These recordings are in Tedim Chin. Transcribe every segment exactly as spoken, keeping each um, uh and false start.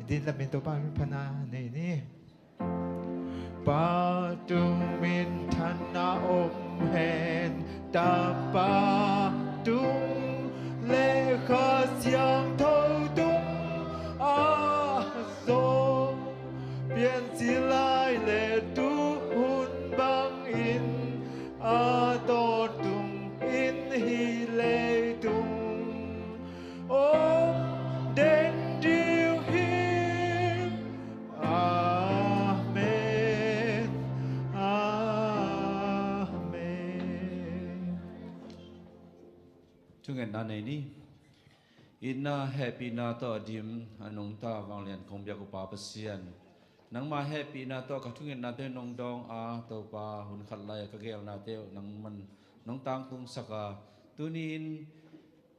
Din lamin Topa min phatna nei ni. Pa tung minthanna om hen, Tapa tung le Kha Siangtho tung a zong, piancil lai le tuhun bangin a tawntung in hih leitung om den ding hi. Amen. Amen. Thungetna nei ni. Itna hehpihna tawh a dim a nungta vanglian kong biak uh Pa Pasian, nangma hehpihna tawh ka thungetnate nong dawng a, Topa, hun khat lai-a ka geelnate uh nangman nong tangtungsak a, tuni-in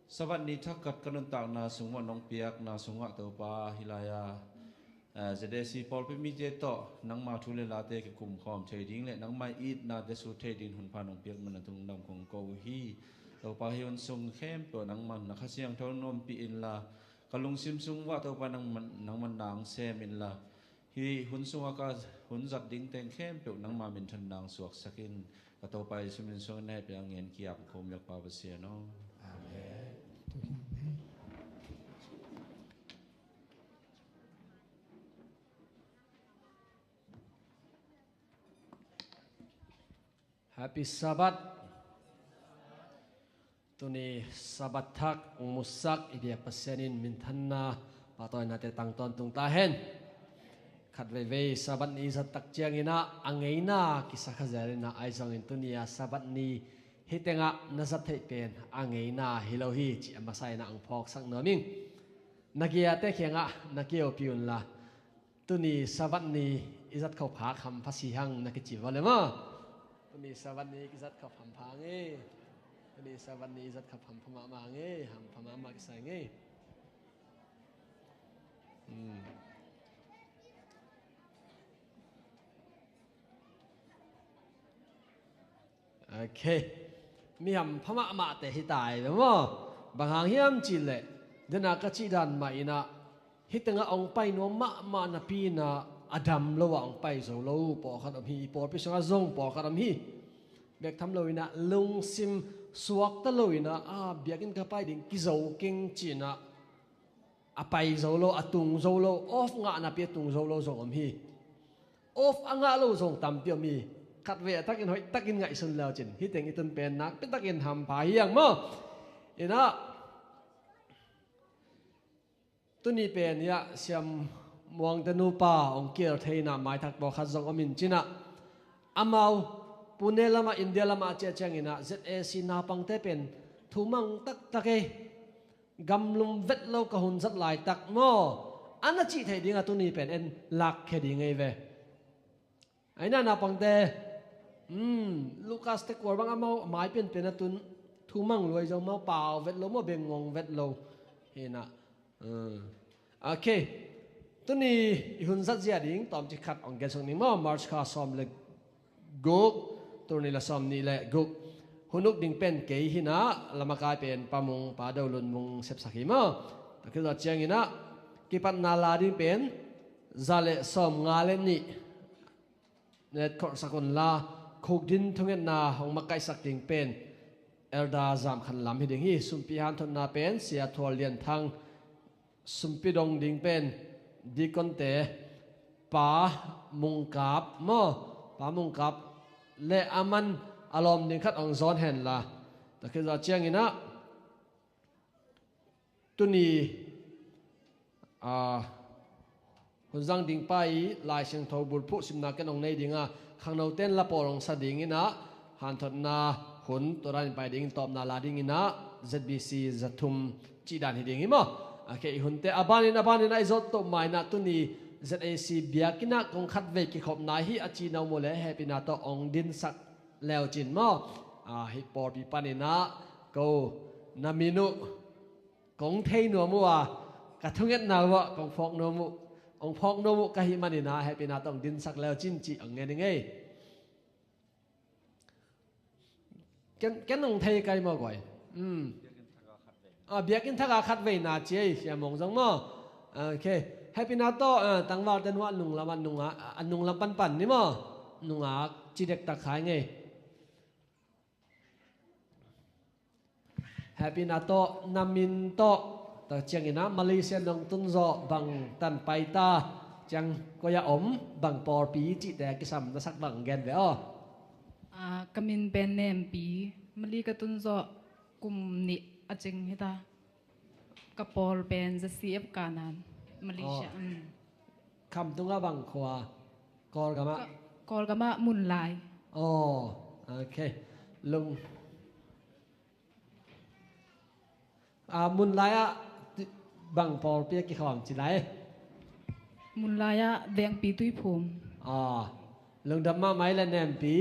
Sabbath ni thakhat ka nuntakna sung uah nong piakna sungah Topa, hih lai-a, eh, Z A C pawlpi mite tawh nangma thu le late kikumkhawm thei ding le nangma itnate sut thei dingin hun pha nong piak man a tung dam kong ko uh hi. Topa, hih hun sung khempeuh nangman na Kha Siangtho nong ompih inla, ka lungsim sung uah Topa nangman, nangman na hong sem inla, hih hun sungah ka hun zat ding teng khempeuh nangma minthanna hong suaksak in. Ka Topa Jesu min sungah na hehpihna ngen ki-ap kong biak Pa Pasian aw. Amen. Happy Sabbath. Tuni Sabbath thak hong musak i biak Pasian in minthanna pahtawinate tang tawntung ta hen. Khat veivei Sabbath ni i zat tak ciangin ah a ngeina kisa kha zel in ah, ahi zongin tuni a Sabbath ni hih tengah na zat theih pen a ngeina hi lo hi cih a masa in ah hong phawksak nuam ing. Na giate kiangah na kihopih unla, tuni Sabbath ni i zat kho pha hampha si hang na kici vua le maw. Tuni Sabbath ni i zat kho hampha hang e. Tuni Sabbath ni i zat kho hampha mahmah hang e. Hampha mahmah kisai hang e. Hmm. Ok. Mi hampha mahmahte hi ta hi ve maw. Bang hang hiam cih leh, dena ka cih dan mah in ah, hih tengah hong pai nuam mahmah napi in ah a dam lo ah hong pai zo lo pawlkhat om hi. I pawlpi sungah zong pawlkhat om hi. Bek tham lo in ah lungsim suakta lo in ah, a, biakinn ka pai ding kizo keng ci-in ah a pai zo lo, a tung zo lo, off ngah napi a tung zo lo zong om hi. Off a ngah lo zong tampi om hi. Khatvei a takin hoih takin ngaihsun le uh cin, hih teng i tun pen nakpi takin hampha hi hang maw. In ah, tuni pen hi ah Siam Muangte nupa hong kihel thei in ah maithak pawlkhat zong om in cin ah, amau Pune lamah, India lamah a ciah ciangin ah Z A C naupangte pen thumang taktak ei. Gamlum vet lo ka hun zat laitak maw, a na cih theih ding a tuni pen en lakkhia ding ei ve. Ahi na naupangte, hmm, Lucas te kual bang amau mai penpen a tun, thumang luai zo maw, pau vet lo maw, bengngong vet lo. Hi na. Hmm. Ok. Tuni i hun zat zia ding tawmcik khat hong gensuk ning maw, March kha sawm le guk, tul nih le sawm nih le guk. Hun uk ding pen kei hi na, lamakai pen Pa Mung, Pa Do Lun Mung sepsak hi maw. Tua khit zawh ciangin ah, kipatna la ding pen za le sawm nga le nih. Net khawlsak unla, khukdin thungetna hong makaihsak ding pen Elder Zam Khan Lam hi ding hi. Sumpi hanthotna pen Sia Thual Lian Thang. Sumpi dong ding pen Deacon te Pa Mung Kap maw, Pa Mung Kap le a man a lawm ding khat hong zawn hen la. Tua khit zawh ciangin ah, tuni, a, hun zang ding pa i Lai Siangtho bulphuh simna ken hong nei ding a, khangnote in la pawl hong sa dingin ah, hanthotna hun tua dan in pai dingin tawpna la dingin ah Z B C za thum cih dan hi ding hi maw. A, kei i hunte a banin, a banin ah i zawt toh ma in ah tuni Z A C biakinn ah kong khatvei kikhopna hi a ci na om uh leh hehpihna tawh hong dinsak le uh cin maw. A, hih pawlpi panin ah ko na min uh kong thei nuam uh a, ka thungetna uh ah kong phawk nuam uh, hong phawk nuam uh ka hih manin ah hehpihna tawh hong dinsak le uh cin cih hong ngen ing ei. Ken, ken hong thei kai maw guai. Hmm. A, biakinn thak a khatveina ci ei, Sia Mung zong maw. Ok. Happy na tawh, eh, tangval ten hua nunglam a nungak, a nunglam panpan ni maw. Nungak ci dektak khai ngei. Happy na tawh, na min tawh, tua ciangin ah Malaysia nong tun zawh bang tan pai ta, ciang koi a om, bang pawlpi cihte kisam na sak bang gen ve aw. Ah, ka min pen Nempi, Mali ka tun zawh kum nih a cing hi ta. Ka pawl pen Z C F Kanan, Malaysia. Aw. Um. Khamtung ah bang khua? Kawlgam ah? Ka-, Kawlgam ah Munlai. Aw, ok. Lung. Ah, Munlai ah ti-, bang pawlpi ah kikhawm ci lai? Munlai ah Vengpi Tuiphum. Ah, lungdam mahmah ei le Nempi.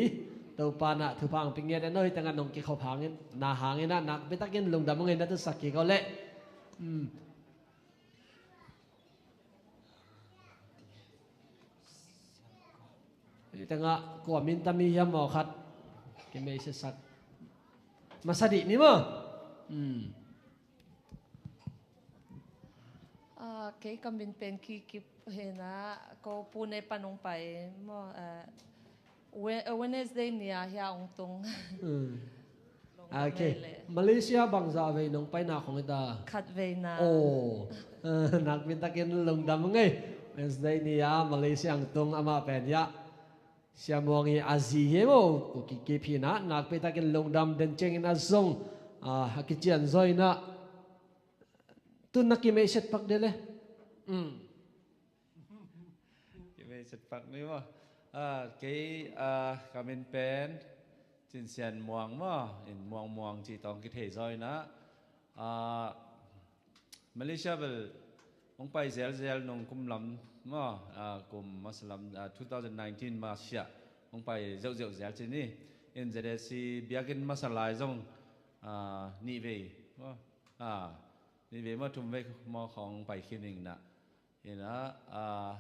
Topa in ah thupha hong pia ngiat in, hih tengah nong kikhop hangin, na hangin ah nakpi takin lungdam hong ei, na tusak kik aw leh. Hmm. Hih tengah kua min tam hi hiam maw, khat kimei siasak masa dih ni maw? Hmm. Ah, kei ka min pen Ki Kip hi in ah, ko Pune pan hong pai maw, ah, We-, Wednesday ni a hia hong tung. Hmm. Ok. Malaysia bangzah vei nong paina khong hi ta? Khat vei na. Aw. Ah, nakpi takin lungdam hong ei. Wednesday ni a Malaysia hong tung amah pen hiah. Sia Muang hi a zi hi maw, ko Ki Kip hi in ah, nakpi takin lungdam, den ciangin a zong, ah, a kician zaw in ah. Tun na kimei set pak de le. Mm. Kimei set pak ni maw. Ah, kei, ah, ka min pen Cin Sian Muang maw, in Muang Muang cih tawh kithei zaw in ah. Ah, Malaysia bel hong pai zelzel nung kum lam maw, ah, kum masa lam, ah, two thousand nineteen Malaysia hong pai zeuhzeuh zel ci ni. In Z A C biakinn masa lai zong, ah, nih vei maw, ah, nih vei maw thum vei maw khawng pai khin ing in ah. In ah, ah,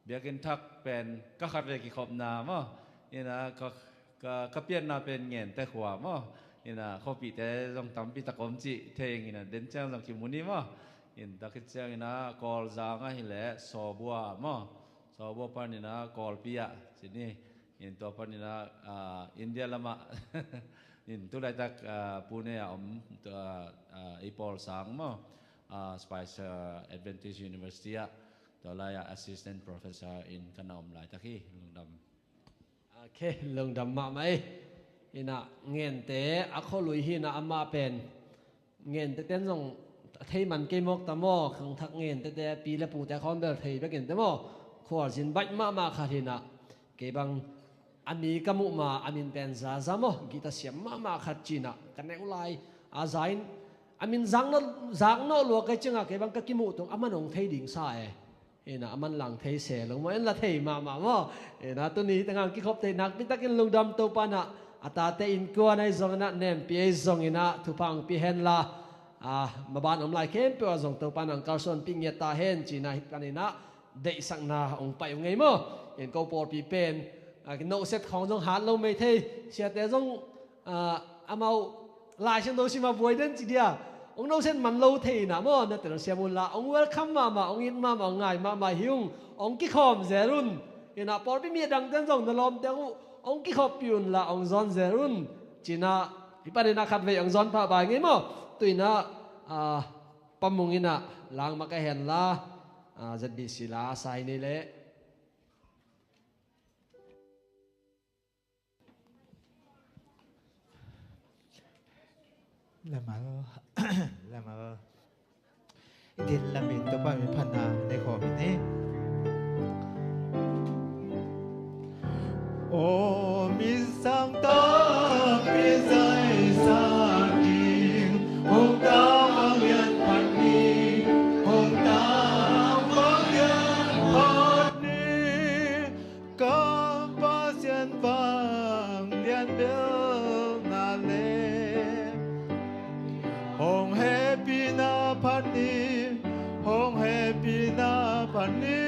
biakinn thak pen ka khat vei kikhopna maw. In ah, ka, ka, ka pianna pen Ngente khua maw. In ah, khuapihte zong tampi tak om cih thei ing in ah, den ciang zong kimu ni maw. In tua khit ciangin ah, Kawlzang ahih leh Sawbua maw. Sawbua panin ah, Kawlpi ah ci ni. In tua panin ah, ah, India lamah. In tu laitak, ah, Pune ah om, tua, ah, ei pawl sang maw. Ah, Spicer Adventist University ah, tua lai-ah assistant professor in ka na om laitak hi, lungdam. Ok, lungdam mahmah ei. In ah Ngente a khualui hi in ah, amah pen Ngente ten zong a thei man kei mawk ta maw, khangthak Ngente te, pi le pute khawng bel thei bekin te maw, khualzin baih mahmah khat hi in ah, kei bang a mi ka muh ma, a min pen Zaza maw, guitar siam mahmah khat ci in ah, ka neu lai a za in, a min zak nawh, zak nawh lua kei ciangah, kei bang ka kimuh tung, a man hong thei ding sa e. In ah, a man lang thei se lo maw, en la thei mahmah maw. In ah, tuni tengah kikhop thei, nakpi takin lungdam, Topa in ah, a tate innkuan ahi zongin ah, Nempi ahi zongin ah, thupha hong pia hen la. Ah, maban om lai khempeuh ah zong Topa in ah hong kalsuanpih ngiat ta hen ci in ah, hih panin ah, deihsakna hong pai uh ngei maw. In ko pawlpi pen, ah, noset khawng zong hat lo mei thei. Siate zong, ah, amau Lai Siangtho sim a buai den ci dia. Hong noset man lo thei in ah maw, na tel siam un la. Hong welcome mahmah, hong it mahmah, hong ngai mahmah hi ung. Hong kikhawm zel un. In ah pawlpi mi a dang ten zong na lawmte uh hong kikhawmpih un la, hong zawn zel un. Ci in ah, hih panin ah khat vei hong zawn pahpah ngei maw. Tu in ah, ah, Pamung in ah, langmah ka hen la, ah, Z B C la, sai ni leh. Lamal, lamal. Din lamin Topa min phatna nei khawm ni. Aw, min sang tampi zai sa ding, hong tang lian phat ni, hong tang lian phat ni, kan Pasian vanglian belna le hong hehpihna phat ni, hong hehpihna phat ni,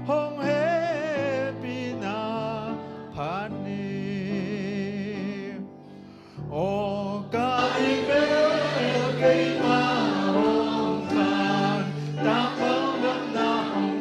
hong hehpihna phat ni. Aw, ka i bel keimah hong khan, tangval gamna hong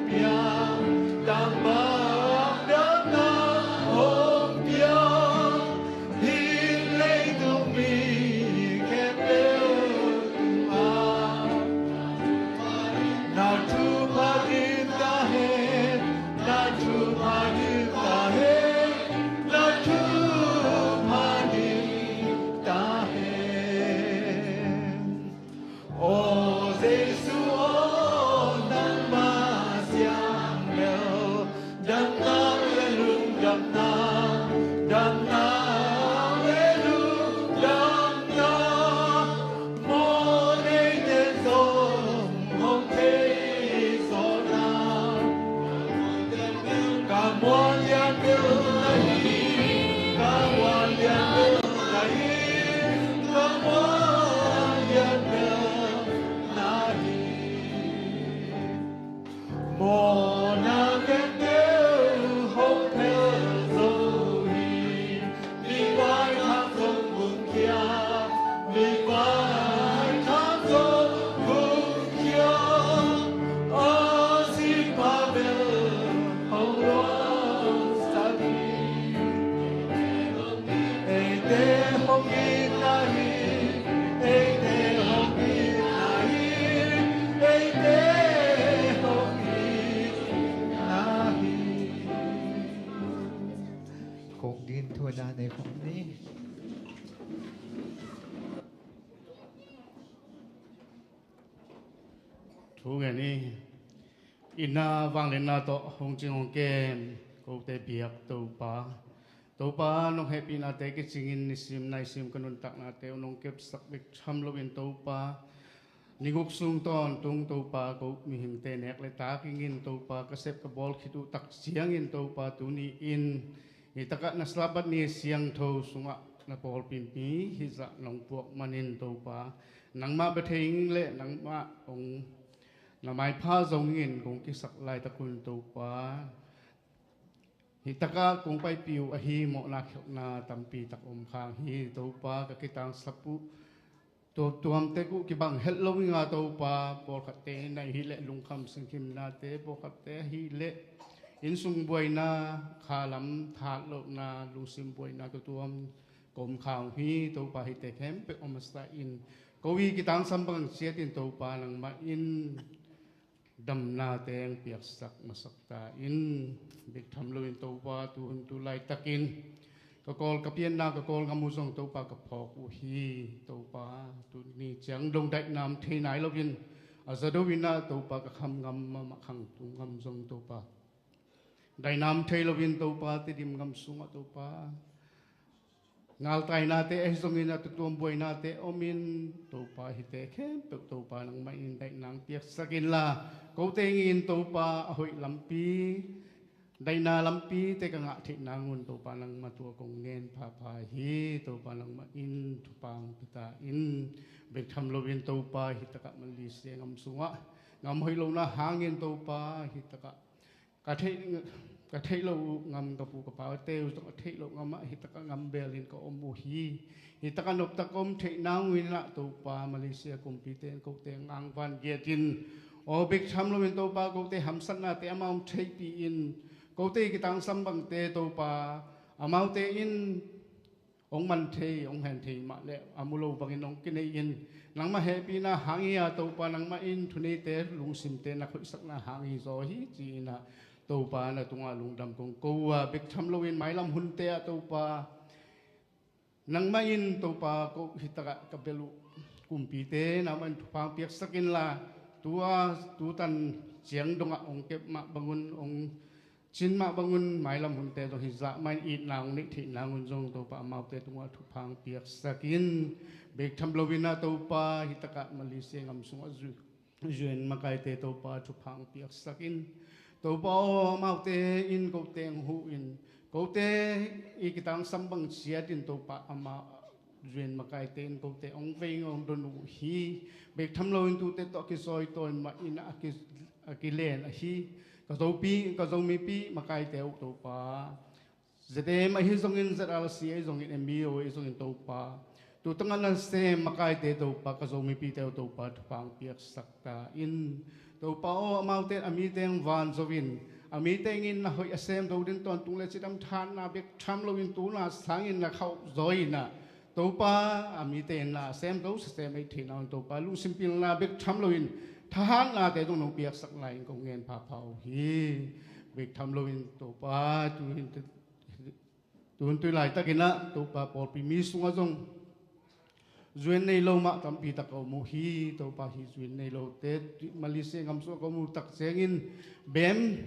Aw Jesu aw, nangmah siangtho, damna le lungdamna, damna le lungdamna, mawhneite zong hong thei sawhna. Ka muan lian bel na hi, ka muan lian bel na hi, ka muan lian bel na hi. Mawhna khempeuh hong phel zo hi. Mi vaikhak zong vung khia, mi vaikhak zong vung khia. A sipa bel hong luangsak hi. Eite hong itna hi, eite hong itna hi, eite hong itna hi. Kong din thu na nei khong ni. Thu ngen ni. Itna vangliatna tawh hong cing hong kem kote biak Topa. Topa, nong hehpihnate kicingin nisim naisim ka nuntaknate uh nong kepsak bek tham loin Topa, ni guk sung tawntung Topa, ko mihingte nek le tak ingin Topa, ka sep ka bawl khit uh tak ciangin Topa, tuni-in hi takah na Sabbath ni siangtho sungah na pawlpi mi hizah nong puak manin Topa, nangmah bia thei ing le nangmah hong na maipha zongin kong kisak laitak un Topa, hi takah kong paipih uh ahi mawhna khialhna tampi tak om khang hi. Topa, ka kitangsap uh tuamtuam tek uh kibang het lo ing a Topa, pawlkhatte in ahih leh lungkham sinkhimnate, pawlkhatte ahih leh innsung buaina, khalam thahat lohna, lungsim buaina tuamtuam ka om khang uh hi. Topa, hihte khempeuh a masa in ko i kitangsam bang ciatin Topa, nangmah in damna teng piaksak masak ta in. Bek tham loin Topa, tuhun tu laitakin ka kawl ka pianna, ka kawl ngam uh zong Topa ka phawk uh hi. Topa, tuni ciang dong daihna om thei nai loin a za do in ah Topa, ka kham ngam mahmah khang tung ngam zong Topa, daihna om thei loin Topa, Tedim gam sungah Topa, ngaltainate ahi zongin a tutuam buainate omin Topa, hihte khempeuh Topa, nangmah in daihna piaksak inla, kote in Topa a hoih lampi, daihna lampite ka ngah theih nangun Topa, nangmah tua kong ngen phapha hi. Topa, nangmah in thupha pia ta in. Bek tham loin Topa, hi takah Malaysia gam sungah gam hoih lohna hangin Topa, hi takah ka theih, ka theih loh uh gam, ka pu ka pate uh zong a theih loh gam ah hi takah gam beel in ka om uh hi. Hi takah noptak ka om theih nang uh in ah Topa, Malaysia kumpite in kote angvan giat in, aw bek tham loin Topa, kote hamsatnate amau theihpih in, kote kitangsam bangte Topa, amaute in hong man thei, hong hen thei mah leh a mu lo bangin hong kinei in, nangmah hehpihna hang hi a Topa, nangmah in thuneite lungsimte na khoihsakna hang hi zaw hi ci-in ah Topa, na tungah lungdam kong ko uh a, bek tham loin mailam hunte ah Topa, nangmah in Topa, ko hi takah ka bel uh kumpite nangmah in thupha piaksak inla, tua tutan ciang dongah hong kep mah bangun, hong cin mah bangun mailam hunte zong hi zah mah in itna hong neih theih nangun zong Topa, amaute tungah thupha piaksak in. Bek tham loin ah Topa, hi takah Malaysia gam sungah zu-, zu-en makaite Topa, thupha piaksak in. Topa aw, amaute in kote hong huh in, kote i kitangsam bang ciatin Topa, amau zu-en makaite in kote hong vei hong don uh hi. Bek tham loin tute tawh a kizawi tawn mah in a ki, a kilen ahi ka Zopi, ka Zomipi makaite uh Topa, Z M ahi zongin, Z R C ahi zongin, M B O ahi zongin Topa, tu tangah na sem makaite Topa, ka Zomipite uh Topa, thupha piaksak ta in. Topa aw, amaute a mite hong van zo in, a mite in na hoih a sem zo ding tawntung le cidam thahatna bek tham loin tuna sangin na khauh zaw in ah Topa, a mite in na sem zo sasem ei thei nang Topa, lungsim pilna bek tham loin thahatnate zong nong piaksak lai in kong ngen phapha uh hi. Bek tham loin Topa, tu in, tu in tui laitakin ah Topa, pawlpi mi sungah zong Zu-in nei lo mah tampi tak a om uh hi. Topa, hih zu-in nei lote Malaysia gam sungah ka om uh tak ciangin bem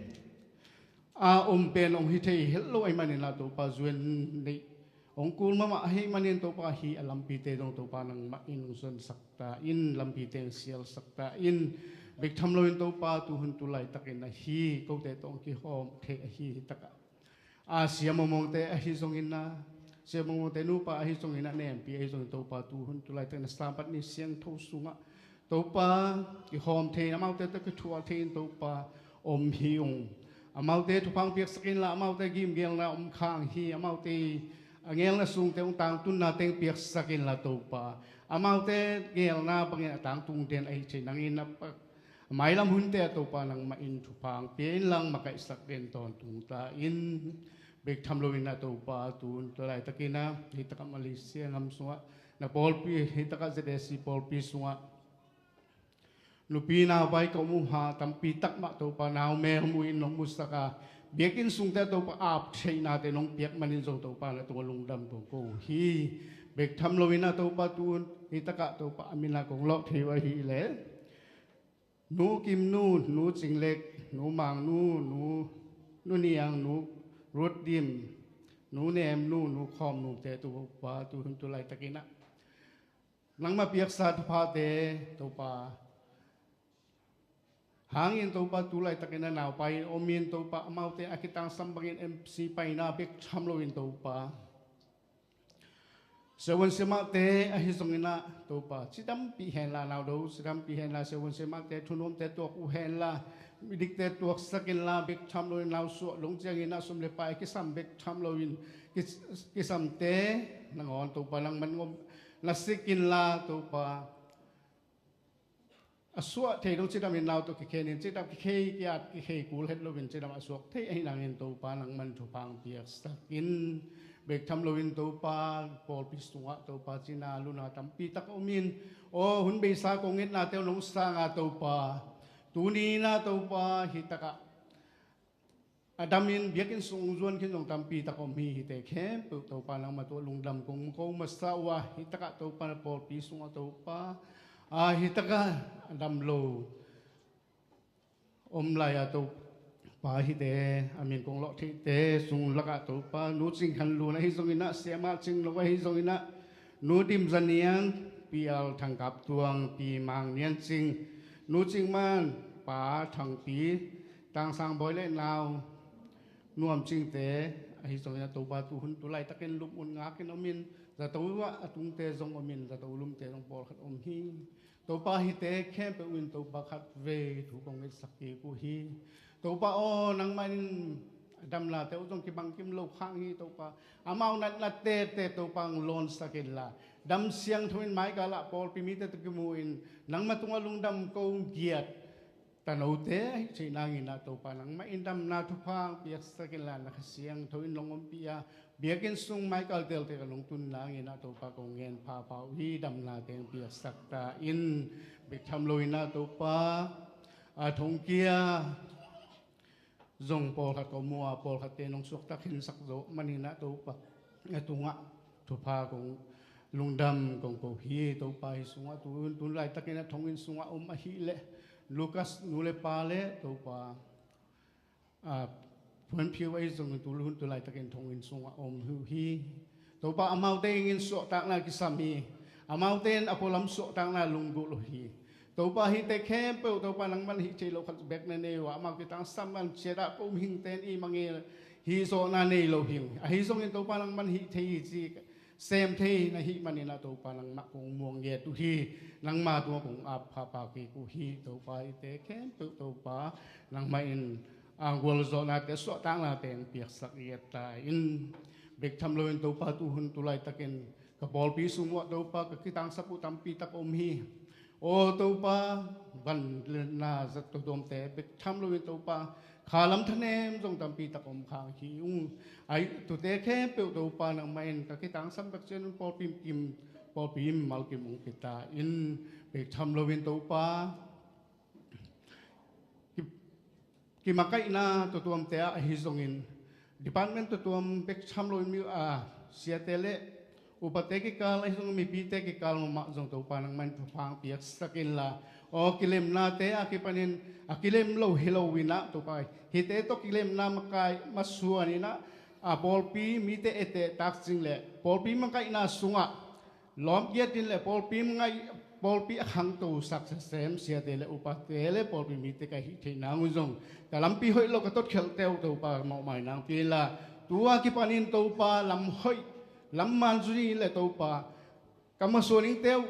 a om pen hong hi thei het lo ahih manin ah Topa, zu-in neih hong kul mahmah ahih manin Topa, hih a lampite zong Topa nangmah in hong suansak ta in, lampite hong sialsak ta in, bek tham loin Topa, tuhun tulaitakin ahi kote tawh hong kihawm thei ahi hi takah a sia mawngmawngte ahi zongin ah, sia mawngmawngte nupa ahi zongin ah, nempi ahi zongin Topa, tuhun tulaitakin a Sabbath ni siangtho sungah Topa, kihawm thei in, amaute tawh kithuah thei in Topa, om hi ung. Amaute thupha hong piaksak inla, amaute gimgelna om khang hi, amaute a ngelna sungte hong tangtunna teng piaksak inla Topa, amaute ngelna bangin a tangtung den ahih theih nangin a pak mailam hunte ah Topa nangmah in thupha hong pia inla, makaihsak den tawntung ta in, bek tham loin ah Topa, tuhun tulaitakin ah hih takah Malaysia gam sungah na pawlpi, hih takah Z A C pawlpi sungah nupi naupai ka om uh a, tampi tak mah Topa, nau mel mu in hong musak a, biakinn sungte ah Topa, ap theihnate nong piak manin zong Topa, na tungah lungdam kong ko uh hi. Bek tham loin ah Topa, tuhun hih takah Topa, a min ah kong lawh thei uh ahih leh Nu Kim Nu, Nu Cing Lek, Nu Mang Nu, Nu, Nu Niang Nu, Ruth Dim, Nu Nem Nu, Nu Khawm Nute, Topa, tuhun tulaitakin ah nangmah piaksa thuphate Topa hangin Topa, tulaitakin ah naupai in om in Topa, amaute a kitangsam bangin M C paina bek tham loin Topa, siavuan siamahte ahi zongin ah Topa, cidampih henla, naudo cidampih henla, siavuan siamahte thunuamte tuak uh henla, midikte tuaksak inla, bek tham loin, nausuah dong ciangin ah sum le pai kisam bek tham loin, kis-, kisamte nangawn Topa, nangman ngom na sik inla Topa, a suah thei dong cidam in nau tawh kikhen in, cidam kikhei kiat, kikhei kul het loin cidam a suak thei ahih nangin Topa, nangman thupha hong piaksak in, bek tham loin Topa, pawlpi sungah Topa, cina luna tampi tak om in, aw, hun beisa kong ngetnate uh nong sang a Topa, tuni in ah Topa, hih takah a damin biakinn sung zuan khin zong tampi tak om hi. Hihte khempeuh Topa, nangmah tungah lungdam kong ko masa uh a, hih takah Topa, na pawlpi sungah Topa, a, hih takah a dam lo om lai a Topa, hihte a min kong lawh theihte sung lakah Topa, Nu Cing Khan Lun ahi zongin ah, Siamah Cing Lo ahi zongin ah, Nu Dim Za Niang, Pi Al Thang Kap Tuang, Pi Mang Nian Cing, Nu Cing Man, Pa Thang Pi, Tang Sang Bawi le nau Nuam Cingte ahi zongin ah Topa, tuhun tulaitakin lum un ngak in om in, zato ah a tungte zong om in, zato lumte zong pawlkhat om hi. Topa, hihte khempeuh in Topa, khatvei thu kong ngetsak kik uh hi. Topa aw, nangmah in a damnate uh zong kibangkim lo khang hi Topa. Amau natna tete Topa, hong lawnsak inla, dam siangtho in maikal ah pawlpi mite tawh kimu in, nangmah tungah lungdam ko giat tanote ahih theih nangin ah Topa, nangmah in damna thupha hong piaksak inla, na Kha Siangtho in hong ompih a, biakinn sung maikal teltel ka hong tun nangin ah Topa, kong ngen phapha uh hi. Damnate hong piaksak ta in, bek tham loin ah Topa, a thongkia zong pawlkhat ka mu a, pawlkhatte nong suakta khinsak zo manin ah Topa, a tungah thupha kong, lungdam kong ko hi. Topa, hih sungah tu, tun laitakin a thonginn sungah om ahih leh Lucas nu le pa le Topa, a, Puan Phiu ahi zongin tu, tun laitakin thonginn sungah om uh hi. Topa, amaute in suahtakna kisam hi. Amaute in a pualam suahtakna lunggulh uh hi. Topa, hihte khempeuh Topa, nangman hih theih loh khat bek na nei uh a, amau kitangsam man ciat ah ko hingte in i mangel hih zawhna nei lo hing. Ahi zongin Topa, nangman hih thei hi ci sem thei na hih manin ah Topa, nangmah kong muang ngiat uh hi. Nangma tungah kong ap phapha kik uh hi. Topa, hihte khempeuh Topa, nangmah in a gualzawhnate, suahtaknate hong piaksak ngiat ta in, bek tham loin Topa, tu hun tu laitakin ka pawlpi sung uah Topa, ka kitangsap uh tampi tak om hi. Aw Topa, vangliatna zat tuamtuamte bek tham loin Topa, khalam thanem zong tampi tak om khang hi ung. Ahi tute khempeuh Topa, nangmah in ka kitangsam tak ciangin pawlpi kim, pawlpi mimal kim hong pia ta in, bek tham loin Topa, ki-, kimakaihna tuamtuamte ah ahi zongin, department tuamtuam bek tham loin mi, a, siate le upate kikal ahi zong mipite kikal mahmah zong Topa nangmah in thupha piaksak inla, aw kilemnate a kipanin a kilem lo hi lo inah Topa, hihte tawh kilemna makai masuan inah a pawlpi mite eteh takcing le pawlpi makaihna sungah lawmgiat in le pawlpi mangaih, pawlpi a khangtosak sasem siate le upate le pawlpi mite ka hih theih nangun zong ka lampi hoih lo ka totkhelhte uh Topa mawhmai nang pia inla, tua kipanin Topa lam hoih lam manzuni le Topa ka masuan ingte uh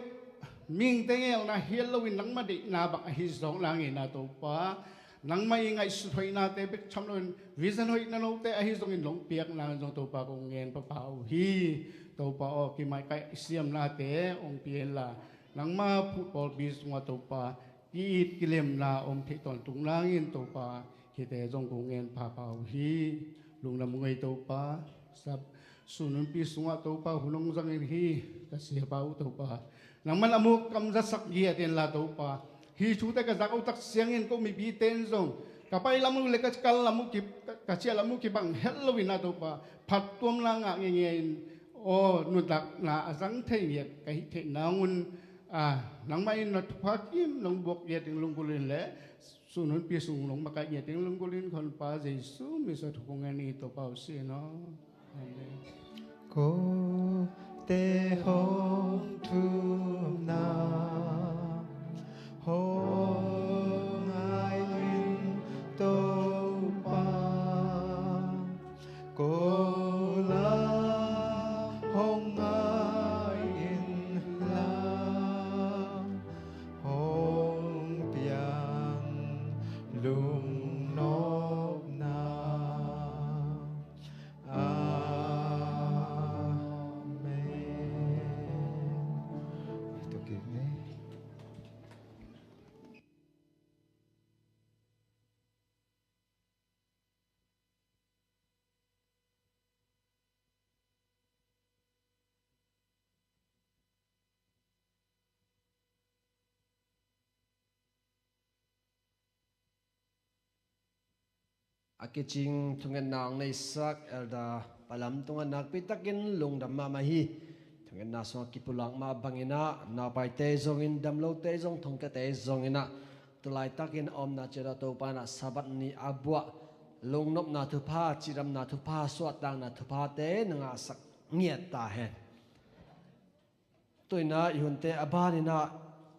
mihingte ngelna hial loin nangmah deihna bang ahi zawk nangin ah Topa, nangmah i ngaihsut hoihnate bek tham loin vision hoihna note ahi zongin nong piak nangin zong Topa kong ngen papa uh hi. Topa aw kimaikaih siamnate hong pia inla, nangmah phuh pawlpi sungah Topa ki-it kilemna om theih tawntung nangin Topa hihte zong kong ngen papa uh hi. Lungdam ung ei Topa, sap sununpi sungah Topa hun hong zangin hi ka siapa uh Topa, nangman a muk kamzasak giat inla Topa, hih thute ka zak uh tak siangin ko mipite in zong ka pai lam uh le ka kal lam uh ki, ka ciah lam uh kibang het lo inah Topa, phattuamna ngah ngeingei in aw nuntakna a zang thei ngiat ka hih theih nangun, a nangmah in na thupha kim nong buak giat ding lunggulh in le sununpi sung nong makaih ngiat ding lunggulh in ka Honpa Jesu min suang thu kong ngen hi Topa uh sin aw. Amen. Kote hong thumna hong ngai in Topa, ko la hong ngai in la hong piang lungnopna. Amen. Tua kik ni. A kicing thungetna hong neisak Elder Pa Lam tungah nakpi takin lungdam mahmah hi. Thungetna sungah kipulak mah banginah naupaite zongin damlote zong thongkiate zonginah tulaitakin a omna ciatah Topa inah Sabbath ni a buah lungnopna thupha, cidamna thupha, suahtakna thuphate na ngahsak ngiat ta hen. Tuinah i hunte a baninah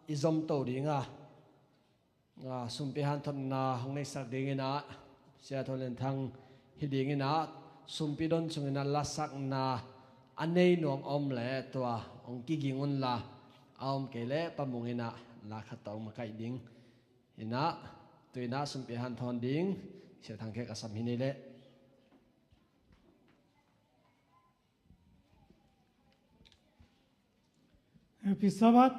i zomto dinga, a, sumpi hanthotna hong neisak dinginah Sia Thon Lian Thang hi dinginah sumpi don sunginah lasakna a nei nuam om le tua hong kiging unla, a om kei le Pa Mung inah la khat tawh hong makaih ding. Inah tuinah sumpi hanthon ding Sia Thang Khek a sam hi ni leh. Happy Sabbath.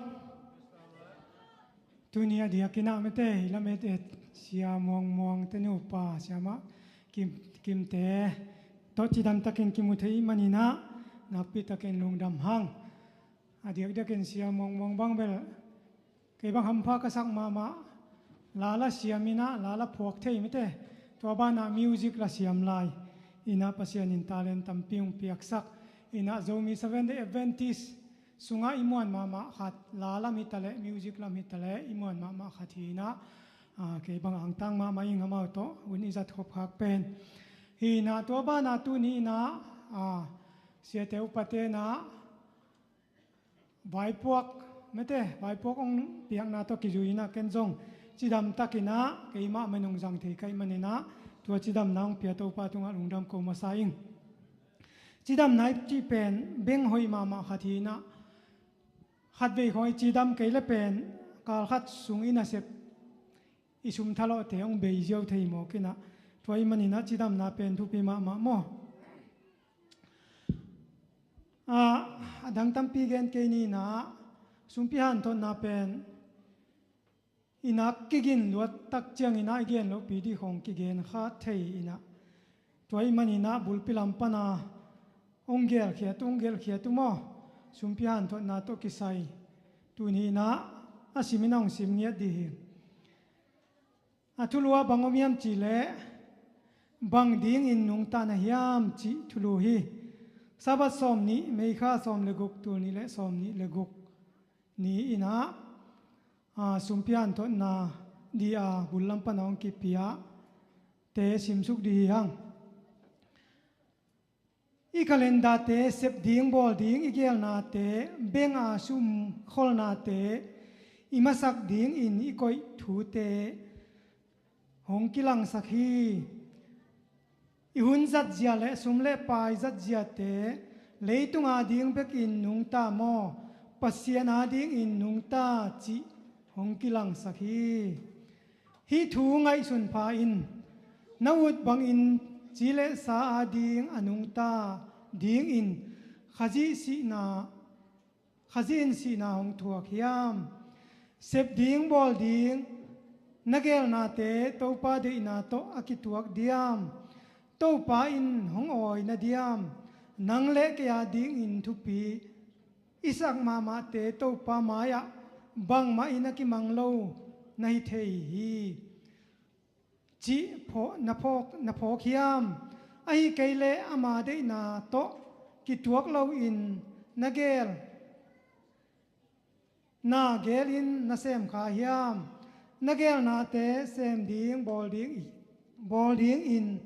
Tuni a diakinah mete hi lamet et Sia Muang Muang te nupa Sia Mah Kim, Kimte tawh cidam takin kimu thei maninah nakpi takin lungdam hang. A diakdiakin Sia Muang Muang bang bel kei bang hampha ka sak mahmah, la la siam inah la la phuak thei mete, tua banah music la siam lai. Inah Pasian in talent tampi hong piaksak. Inah Zomi Seventh Day Adventist sungah i muan mahmah khat, la lam hitaleh music lam hitaleh i muan mahmah khat hi inah, a, kei bang angtang mahmah ing amau tawh hun i zat khop khak pen hi inah tua banah tuni inah, a, siate upate inah vaipuak mete, vaipuak hong piakna tawh kizui inah ken zong cidam takinah keimah mah in hong zang thei ka hih maninah tua cidamna hong pia Topa tungah lungdam ko masa ing. Cidamna i cih pen beng hoih mahmah khat hi inah khatvei khawng i cidam kei le pen kal khat sung i nasep i sum thalawhte hong bei ziau thei mawk inah tua hih maninah cidamna pen thupi mahmah maw? A, a dang tampi gen kei ni inah sumpi hanthotna pen i nak kigin luat tak ciangin ah i gen lohpi dih khawng kigen kha thei inah tua hih maninah bulpi lam pana hong gelkhiat uh, hong gelkhiat uh maw, sumpi hanthotna tawh kisai tuni inah a simin a hong sim ngiat dih hi. A thulu ah bang om hiam cihleh bang dingin nungta na hiam cih thulu hi. Sabbath sawm nih, May kha sawm le guk, tul nih le sawm nih le guk ni in ah, a, sumpi hanthotna di a bul lam pan a hong kipia te simsuk di hi hang. I calendar-te sep ding bawl ding, i geelnate, bank a sum kholnate, i masak dingin i koih thute hong kilangsak hi. I hun zatzia le sum le pai zatziate, leitung ading bekin nungta maw, Pasian adingin nungta cih hong kilangsak hi. Hih thu ngaihsun pha in, na ut bangin ci le sa ading a nungta dingin Khazih sihna, Khazih in sihna hong thuak hiam? Sep ding bawl ding, na geelnate Topa deihna tawh a kituak diam? Topa in hong awi na diam? Nang le kei adingin thupi i sak mahmahte Topa mai-ah bangmah in a kimang lo na hi thei hi, cih phaw-, na phawk, na phawk hiam? Ahi kei leh ama deihna tawh kituak loin na geel na gelin na sem kha hiam? Na geelnate sem ding bawl ding, bawl dingin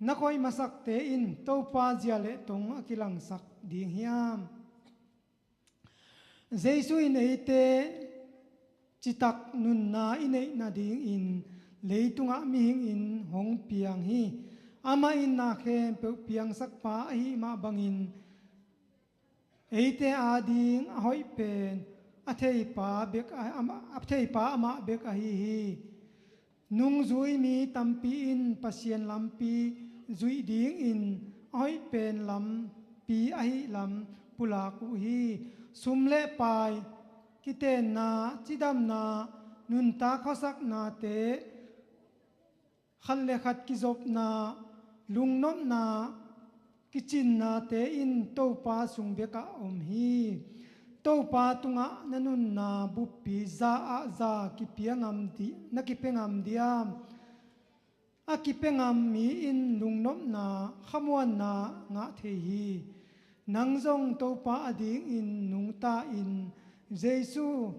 na koih masakte in Topa zia le tong a kilangsak ding hiam? Jesu in eite citak nunna i neih nadingin leitungah mihingin hong piang hi. Amah in na khempeuh piangsak pa ahi mah bangin eite ading a hoih pen a theipa bek a, a theipa amah bek ahi hi. Nungzui mi tampi in Pasian lampi zuih dingin a hoih pen lampi ahi lam pulak uh hi. Sum le pai, kitenna, cidamna, nuntak khuasaknate, khat le khat kizopna, lungnopna, kicinnate in Topa sung bekah om hi. Topa tungah na nunna buppi za ah za kipia ngam di-, na kipia ngam diam? A kipia ngam mi in lungnopna, khamuanna ngah thei hi. Nang zong Topa adingin nungta in, Jesu,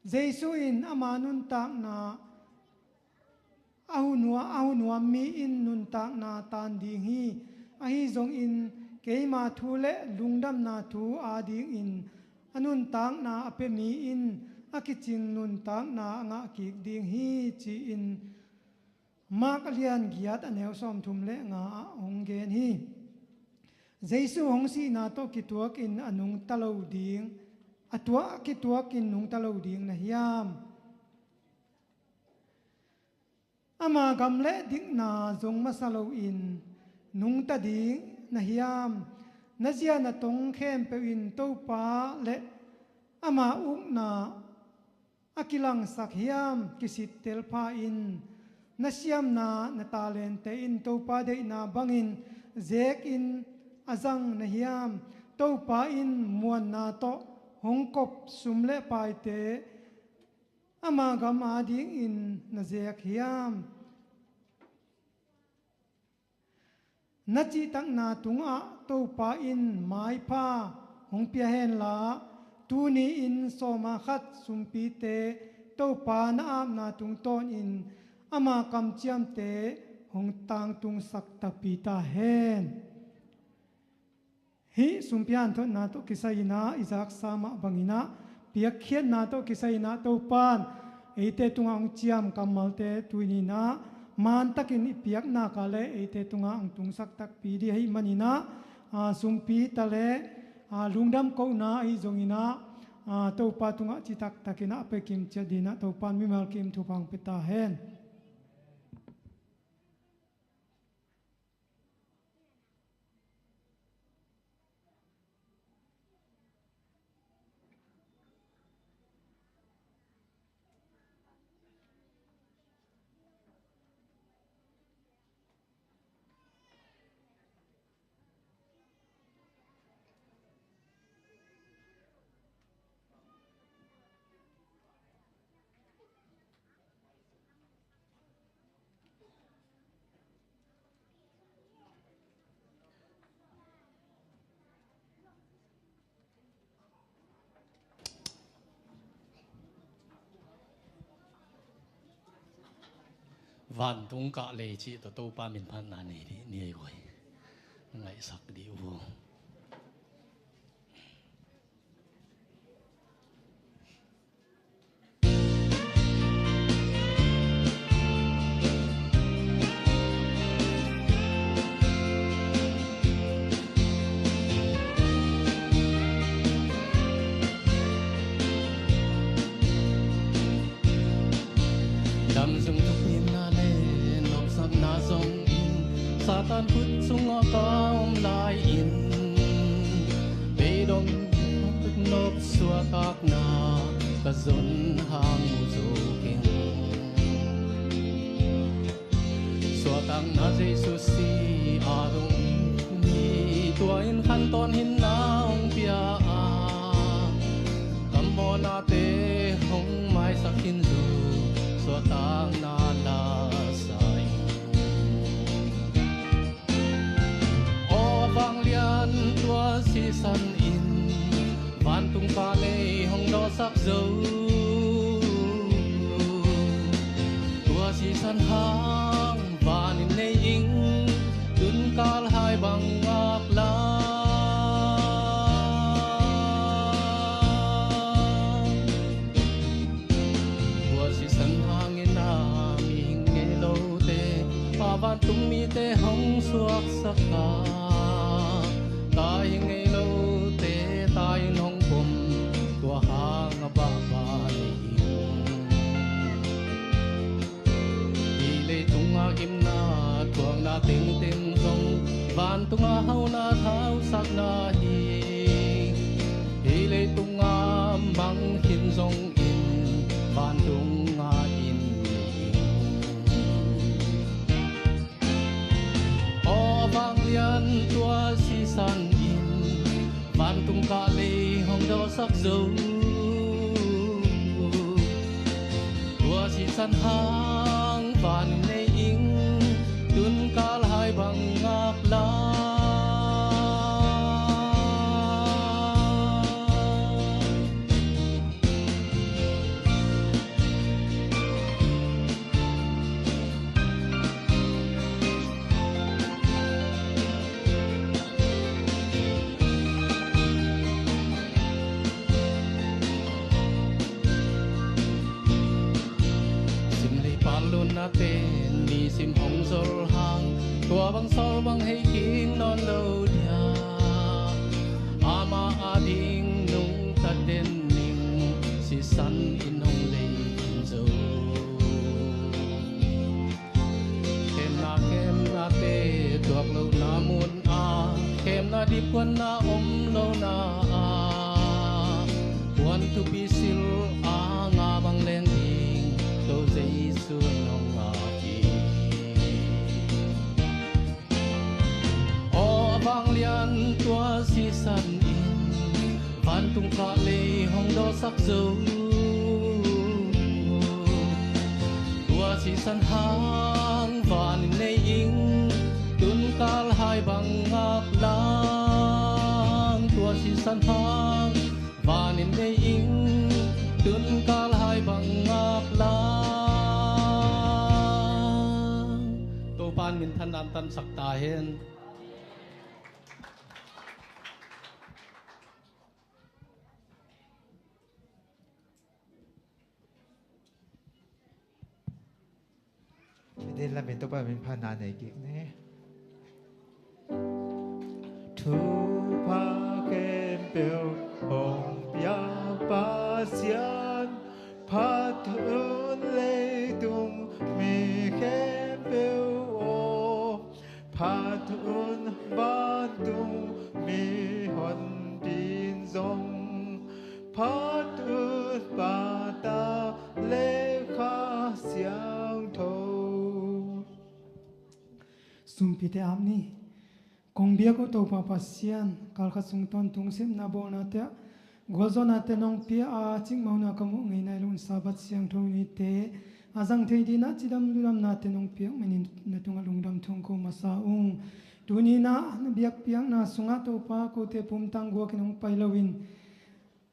Jesu in ama nuntakna a hunuam, a hunuam mi in nuntakna tan ding hi. Ahi zongin keima thu le lungdamna thu adingin a nuntakna a pia mi in a kicing nuntakna a ngah kik ding hi, ci-in Mark a lian giat a neu sawmthum le nga ah hong gen hi. Jesu hong sihna tawh kituakin a nungta lo ding, a tuah kituakin nungta lo ding na hiam? Ama gam le dikna zong masa loin nungta ding na hiam? Na zia na tong khempeuh in Topa le ama ukna a kilangsak hiam? Kisittel pha in, na siamna, na talente in Topa deihna bangin zekin a zang na hiam? Topa in muanna tawh hong kop sum le paite ama gam adingin na zek hiam? Na cihtakna tungah Topa in maipha hong pia henla, tuni-in sawma khat sumpite Topa na apna tungtawnin ama kamciamte hong tangtungsak takpi ta hen. Hih sumpi hanthotna tawh kisai-in ah i zaksa mah bangin ah, piakkhiatna tawh kisai-in ah Topa'n eite tungah hong ciam kammalte tuni-in ah mantakin i piak nak leh eite tungah hong tungsak takpi ding ahih manin ah, aa, sumpi ta le, aa, lungdam kohna ahi zongin ah, aa, Topa tungah citak takin ah a pia kim ciat dingin ah Topa'n mimal kim thupha hong pia ta hen. Vantung kah lei cih tawh Topa min phatna nei dih ni ei guai. Ngaihsak dih uh. Dam zung thupina le nopsakna zong in Satan khut sungah ka om lai-in, beidong nop suahtakna ka zon hang uh zo keng. Suahtakna Jesu si a dong hi, tua in khantawn hinna hong pia a, ka mawhnate hong maisak khin zu, suahtakna la sa in. Aw vanglian tua sisan in vantung kah lei hong dawhsak zo. Tua sisan hang vanin nei ing, tun kal hai bang ngak la. Tua sisan hangin a mihing ngei lote, pa vantung mite hong suaksak a, tai ngei lote tai in hong pom, tua hang a bahbah ni. Hih leitung a gimna thuakna tengteng zong vantung a hauna thausakna hi. Hih leitung a mang khin zong in vantung a in hi. Aw vanglian tua sisan in vantung kah lei hong dawhsak zo. Tua sisan hang vanin nei ing, tun kal hai bang ngak lang. Sim lei pal lunnate nisim hong zol hang, tua bang sawl bang hei kik nawn lo dia. Amah ading nungta den ning, sisan in hong lei in zo. Khemna khemnate tuak lohna mun ah, khemna dipkuanna om lohna ah, puan thupi sil a nga bang leng ding, Topa Jesu in hong ngak hi. Aw vanglian tua sisan in vantung kah lei hong dawhsak zo. Tua sisan hang vanin nei ing, tun kal hai bang ngak lang. Tua sisan hang vanin nei ing, tun kal hai bang ngak lang. Topa in minthanna hong tansak ta hen. Pite lamin Topa min phatna nei kik ni. Thupha khempeuh hong pia Pasian, phat un leitung mi khempeuh aw. Phat un vantung mihon din zong, phat un Pa, Ta le Kha Siangtho. Sumpite ap ni. Kong biak uh Topa Pasian, kalkhat sung tawntung sepna bawlnate ah gualzawhnate nong pia a, cikmah hun a ka muh ngei nai lo un Sabbath siangtho nite a zang thei dingin ah cidam ludamnate nong piak manin na tungah lungdam thu ko masa ung. Tuni-in ah na biakpiakna sungah Topa, kote pumtang guakin hong pai loin,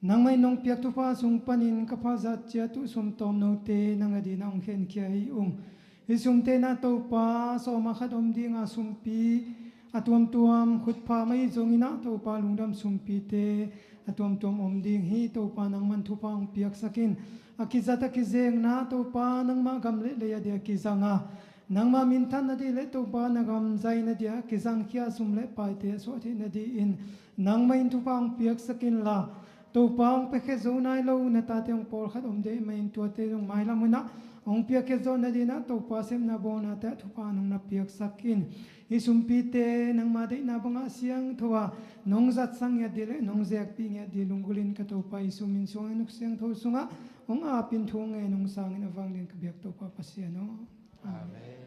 nangmah in nong piak thupha sung panin ka pha zat ciat uh sum tawm note nang adingin ah hong khenkhia hi ung. Hih sumte na Topa, sawm ah khat om dinga sumpi a tuamtuam khutpha mai zongin ah Topa, lungdam sumpite a tuamtuam om ding hi Topa, nangman thupha hong piaksak in. A kizat a kizengna Topa, nangmah gam le lei a dia kizanga, nangmah minthanna dih le Topa, na gam zaina dia kizangkhia sum le paite a suah theihna dih in nangmah in thupha hong piaksak inla, Topa, hong piakhia zo nai lo na tate hong pawlkhat om deh mai in, tuate zong mailam hunah hong piakhia zawh nadin ah Topa, sepna bawlnate ah thupha nong na piaksak in. Hih sumpite nangma deihna bangah siangtho a nong zatsak ngiat dih le nong zekpih ngiat dih lunggulhin ka Topa Jesu min suangin, nuk siangtho sungah hong apin thu hong ngen hong sangin a vanglian ka biak Topa Pasian aw. Amen.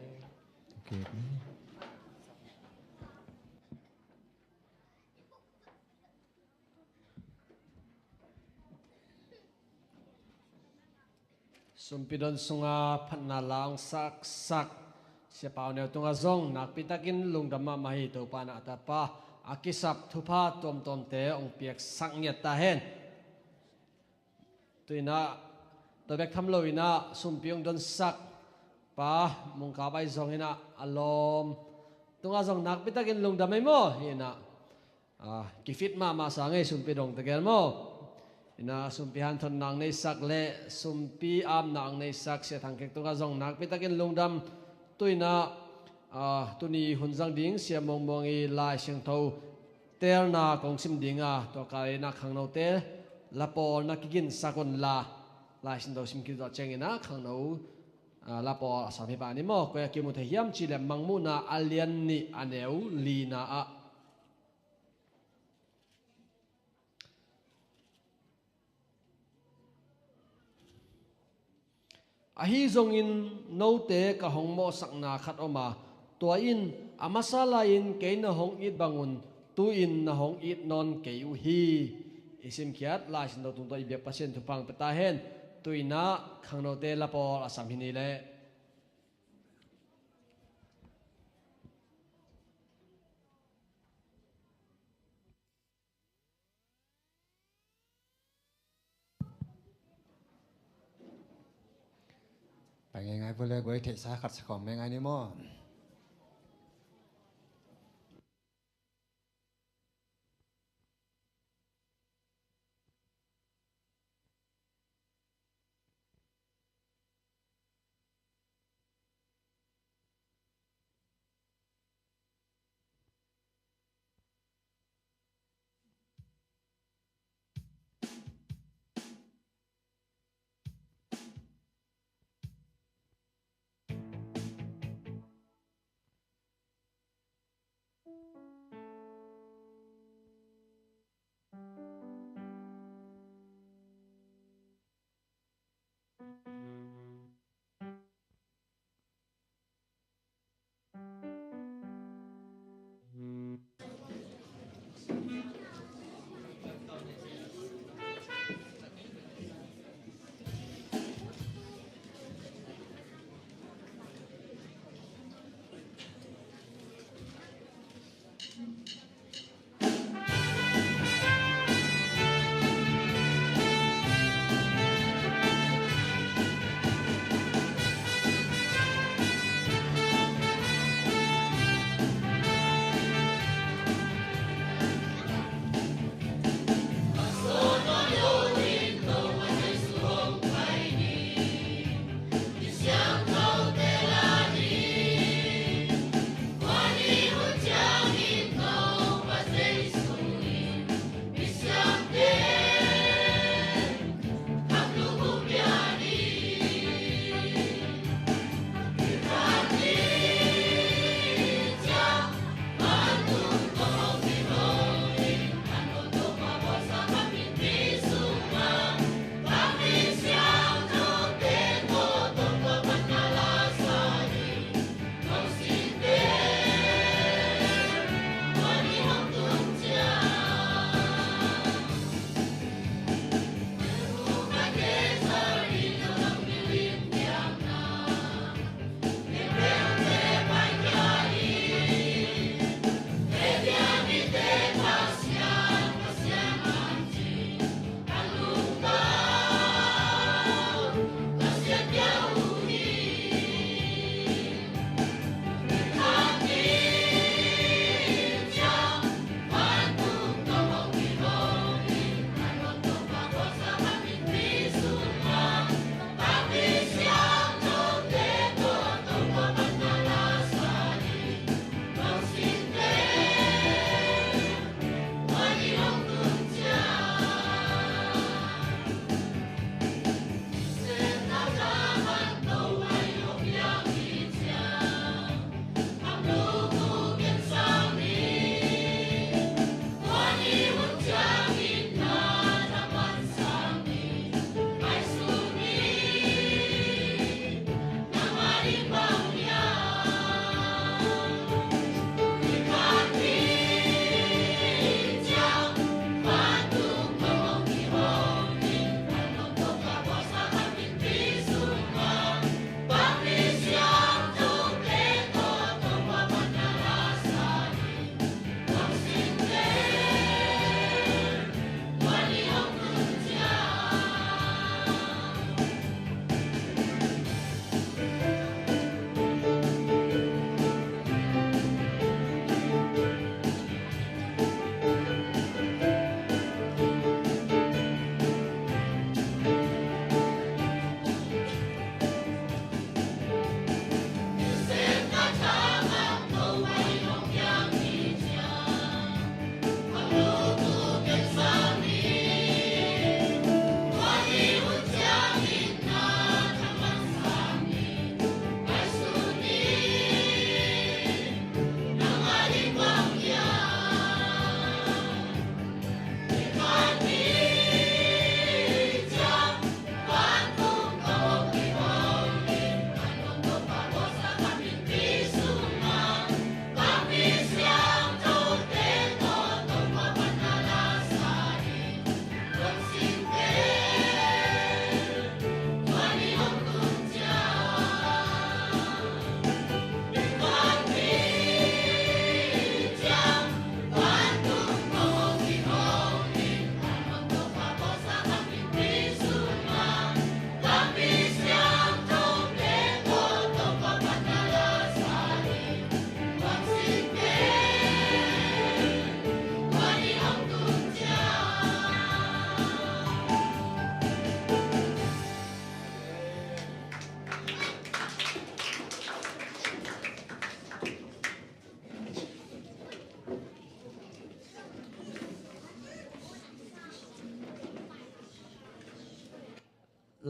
Sumpi don sunga phatna la hong saksak Sia Pau Neu tungah zong nakpitakin lungdam mahmah hi. Topa in a tapa a kisap thupha tuamtuamte hong piaksak ngiat ta hen. Tu-in ah tua bek tham loin ah sumpi hong donsak Pa Mung Kap Ai zongin ah a lawm tungah zong nakpitakin lungdam ei maw. Hi-in ah, ah, kifit mahmah sa ngei sumpi dongte gel maw. Hi-in ah sumpi hanthotna hong neisak le sumpi apna hong neisak Sia Thang Kek tungah zong nakpitakin lungdam. Tu-in ah, ah, tuni hun zang ding Sia Muang Muang i Lai Siangtho teelna kong sim ding a, tua kal in ah khangnote lapawlna kiginsak unla, Lai Siangtho sim khit zawh ciangin ah khangno, ah, lapawl a sam hi pah ni maw. Koi ah kimu thei hiam cih leh Mangmuhna a lian nih a neu lina ah. Ahi zongin note ka hong mawhsakna khat om a, tua in a masa lai-in kei na hong it bangun tu-in na hong it nawn kei uh hi. I simkhiat Lai Siangtho tungtawn i biak Pasian thupha hong pia ta hen. Tu-in ah khangnote lapawl a sam hi ni leh. Pai ngeingai vua le guai, theihsa khat sa khawm ngeingai ni maw.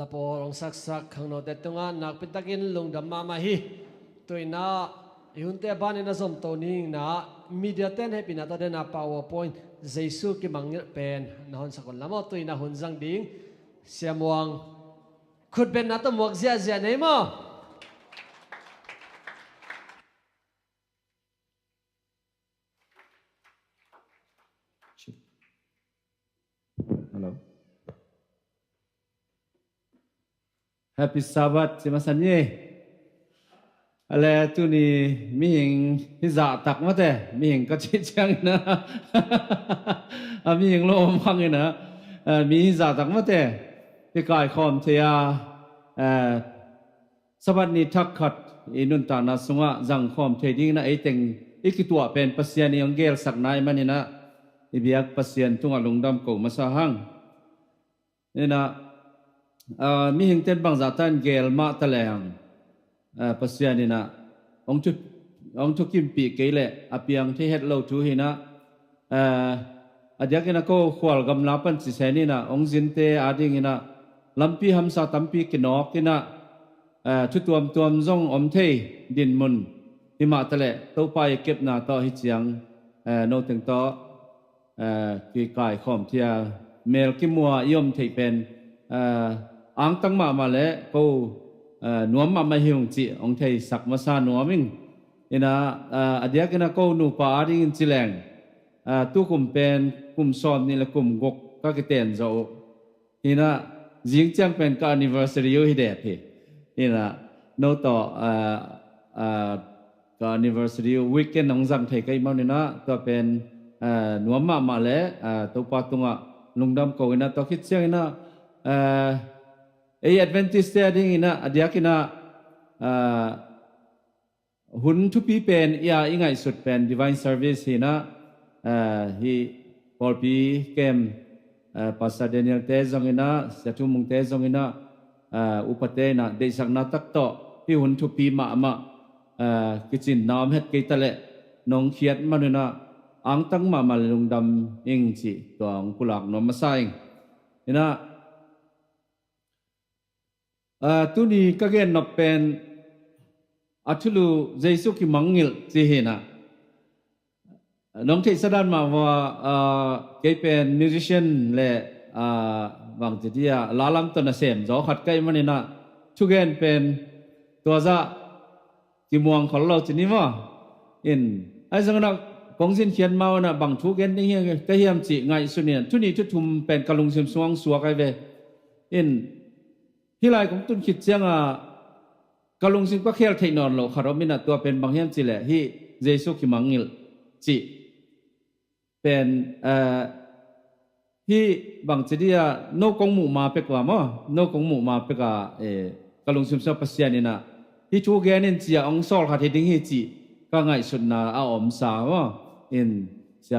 Lapawl hong saksak khangnote tungah nakpi takin lungdam mahmah hi. Tuinah i hunte banin a zomto ninginah media ten hehpihna tawh dena PowerPoint Jesu kimangngilh pen na honsak un la maw. Tuinah hun zang ding Sia Muang khutbetna tawh muak ziahziah nei maw. Hello. Happy Sabbath ci masa ni. Ale tuni mihing hi zahtak mate, mihing ka cih ciangin a mihing lo om hangin a mi hi zahtak mate. Hi kaikhawm thei a, eh, Sabbath ni thak khat i nuntakna sungah zangkhawm thei dingin a eiteng i kituah pen Pasian i hong gelsakna i maninah i biak Pasian tungah lungdam ko masa hang. Inah, ah, mihingten bangzah tan gel mah taleng, ah, Pasian inah hong thu, hong thukimpih kei leh a piang thei het lo thu hinah, ah, a diakin a ko khual gamla pan cisen inah hong zinte adinginah lampi hamsa tampi kinawk inah, ah, thu tuamtuam zong om thei dinmun himah taleh Topa i kepna tawh hi ciang, ah, noteng tawh, ah, kikaikhawm thei a mel kimua i om theih pen, ah, angtang mahmah le ko, ah, nuam mahmah hi ung cih hong theisak masa nuam ing. Inah, ah, a diakin a ko nupa adingin ci leng, ah, tukum pen kum sawm nih le kum guk ka kiten zawh uh. Hinah zing ciang pen ka anniversary uh hi dek hi. Hinah no tawh, ah, ah, ka anniversary uh weekend hong zang thei ka hih maninah tua pen, ah, nuam mahmah le, ah, Topa tungah lungdam ko inah tua khit cianginah, ah, ei Adventist te adinginah a diakinah, ah, hun thupi pen i a i ngaihsut pen divine service hinah, ah, hi pawlpi kem, ah, Pastor Daniel te zonginah, Sia Thu Mung te zonginah, ah, upate inah deihsakna tak tawh hi hun thupi mahmah, ah, kicinna om het kei taleh nong khiat maninah angtang mahmah le lungdam ing cih tua hong pulak nuam masa ing. Inah, ah, tuni ka gennop pen a thulu Jesu kimangngilh ci hinah. Nong theihsa dan mah vua, ah, kei pen musician le, ah, bangci dia lalam tawh nasem zaw khat ka hih maninah thugen pen tua zah kimuang khol lo ci ni maw. In ahi zonginah kong zinkhiat mau inah bang thu gen ding hi ka hiam cih ngaihsun inah thuni thuthum pen ka lungsim sungah hong suak ahi ve. In hih lai kong tun khit ciangah ka lungsim ka khel theih nawn loh khat om inah tua pen bang hiam cihleh hih Jesu kimangngilh cih pen, eh, hih bangci dia no kong muh ma pek uh a maw, no kong muh ma pek a, eh, ka lungsim sungah Pasian inah hih thu gen in ci-a hong sawl khat hi ding hi cih ka ngaihsutna a omsa maw. In Sia,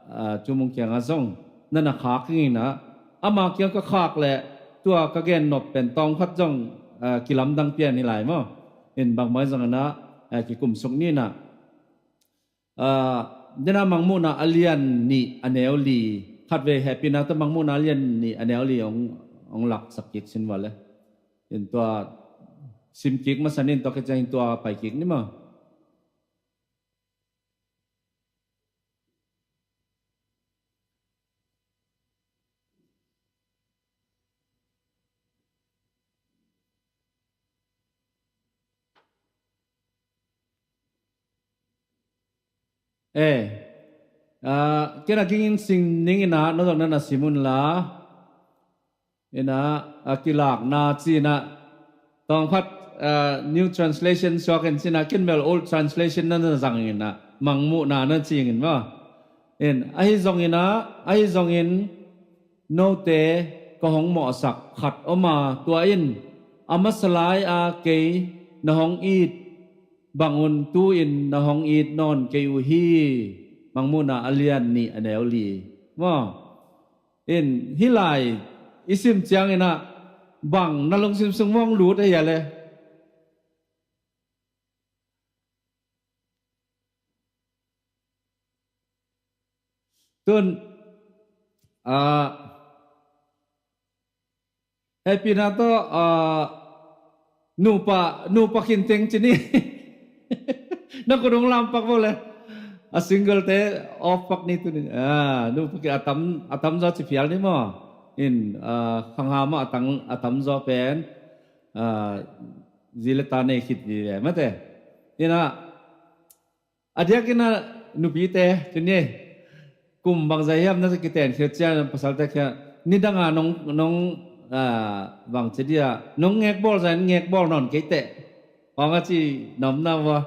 ah, Thu Mung kiangah zong na na khak inginah ama kiang ka khak leh tua ka gennop pen tawng khat zong, ah, kilamdang pian hi lai maw. In bangbang zonginah, ah, kikumsuk ninah, ah, dena Mangmuhna a lian nih a neu li, khatvei hehpihna tawh Mangmuhna a lian nih a neu li hong, hong laksak kik sin vua le. In tua sim kik masa nin tua ka ciangin tua pai kik ni maw. Eh, ah, kei na gingin sing ning inah no zong na na sim un la. Inah a kilakna ci inah tawng khat, ah, new translation suak in ci inah ken bel old translation na na zang inah Mangmuhna na ci ingin maw. In ahi zonginah, ahi zongin note ka hong mawhsak khat om a, tua in a masa lai-a kei na hong it bangun tu-in na hong it nawn kei uh hi. Mangmuhna a lian nih a neu li maw. In hih lai i sim cianginah bang na lungsim sung mawng lut ahi a le. Tun, ah, Hehpihna tawh, ah, nupa, nupa khin teng ci ni. Na kudung lampak bo le. A single te off pak ni tuni. Ah, nupa khin a tam, a tam zaw ci phial ni maw. In, ah, khangha mah a tam, a tam zaw pen, ah, zi le ta nei khit vive mate. Ina, a diakin a nupite tuni, kum bangzah hiam na kiten khit ciang pasalte khia, nidanga nong, nong, ah, bangci dia, nong ngekbawl zah in ngekbawl nawn kei teh. Hong a ci namna ua.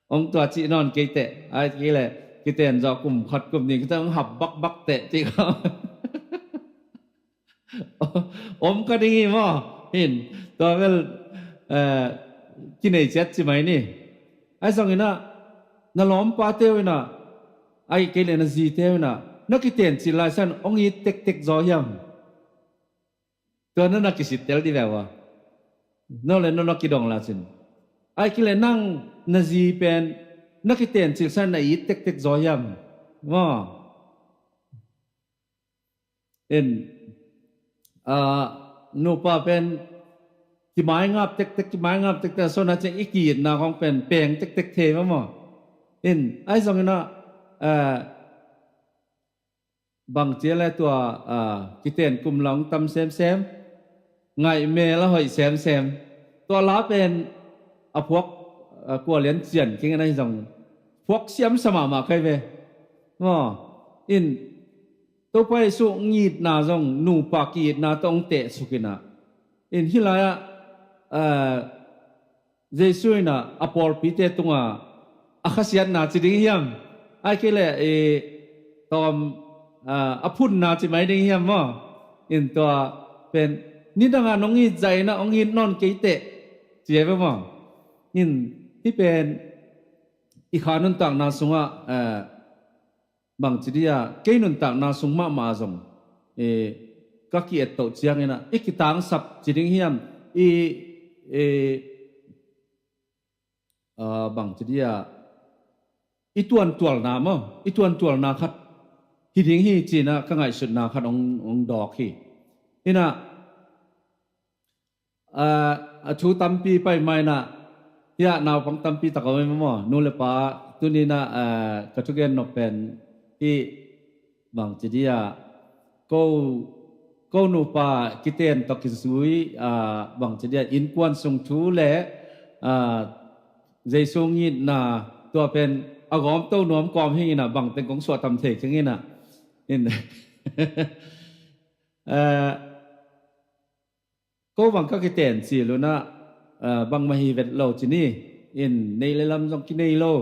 Hong tua ci nawn kei teh. Ai kei le, kiten zawh kum khat kum nih, kita hong hap bakbak teh ci ko. Om ka ding hi maw? Hin, tua bel, eh, kinei ciat ci mai ni. Ai zong ina, na lawmpate uh ina, ai kei le na zite uh ina, na kiten cil lai san, hong it tektek zaw hiam? Tua na na kisittel di ve ua. No le no na kidong la cin. Ai kei le nang na zi pen, na kiten cil san na it tektek zaw hiam? Maw? In, ah, nupa pen kimaingap tektek, kimaingap tektek, so na ciang i ki-itna khong pen peng tektek thei mamaw. In, ai zong ina, ah, bang cia le tua, ah, kiten kum lang tam semsem, ngaih mel a hoih semsem. Tua la pen a phuak, ah, kua lian cian kingin ahi zong phuak siam sa mahmah kai ve. Maw, in, Topa Jesu ngitna zong nupa ki-itna tawh hong tehsuk ina. In hih lai-ah, eh, Jesu ina a pawlpite tunga a khasiatna ci ding hiam? Ai kei le, eh, tawm, eh, a phunna ci mai ding hiam maw? In tua pen nidanga nong it zah ina hong it nawn kei teh. Ci ai ve maw? In hih pen i kha nuntakna sungah, eh, bangci dia, kei nuntakna sung mahmah zong, eh, ka ki-et toh ciangin ah, i kitangsap ci ding hiam, i, eh, ah, bangci dia, i tuantualna maw, i tuantualna khat hi ding hi cina ka ngaihsutna khat hong, hong dawk hi. Ina, ah, a thu tampi pai mai na, hia naupang tampi tak a om maw, nu le pa, tuni na, ah, ka thugen nop pen hi bangci dia, ko, ko nupa kiten tawh kizui, ah, bangci dia, innkuan sung thu le, ah, Jesu ngitna tua pen a gawmto nuam kawm hi ina bangteng kong suah tam thei keng ina. In, ah, ko bang ka kiten cil una, ah, bangmah hi vet lo ci ni. In nei le lam zong kinei lo.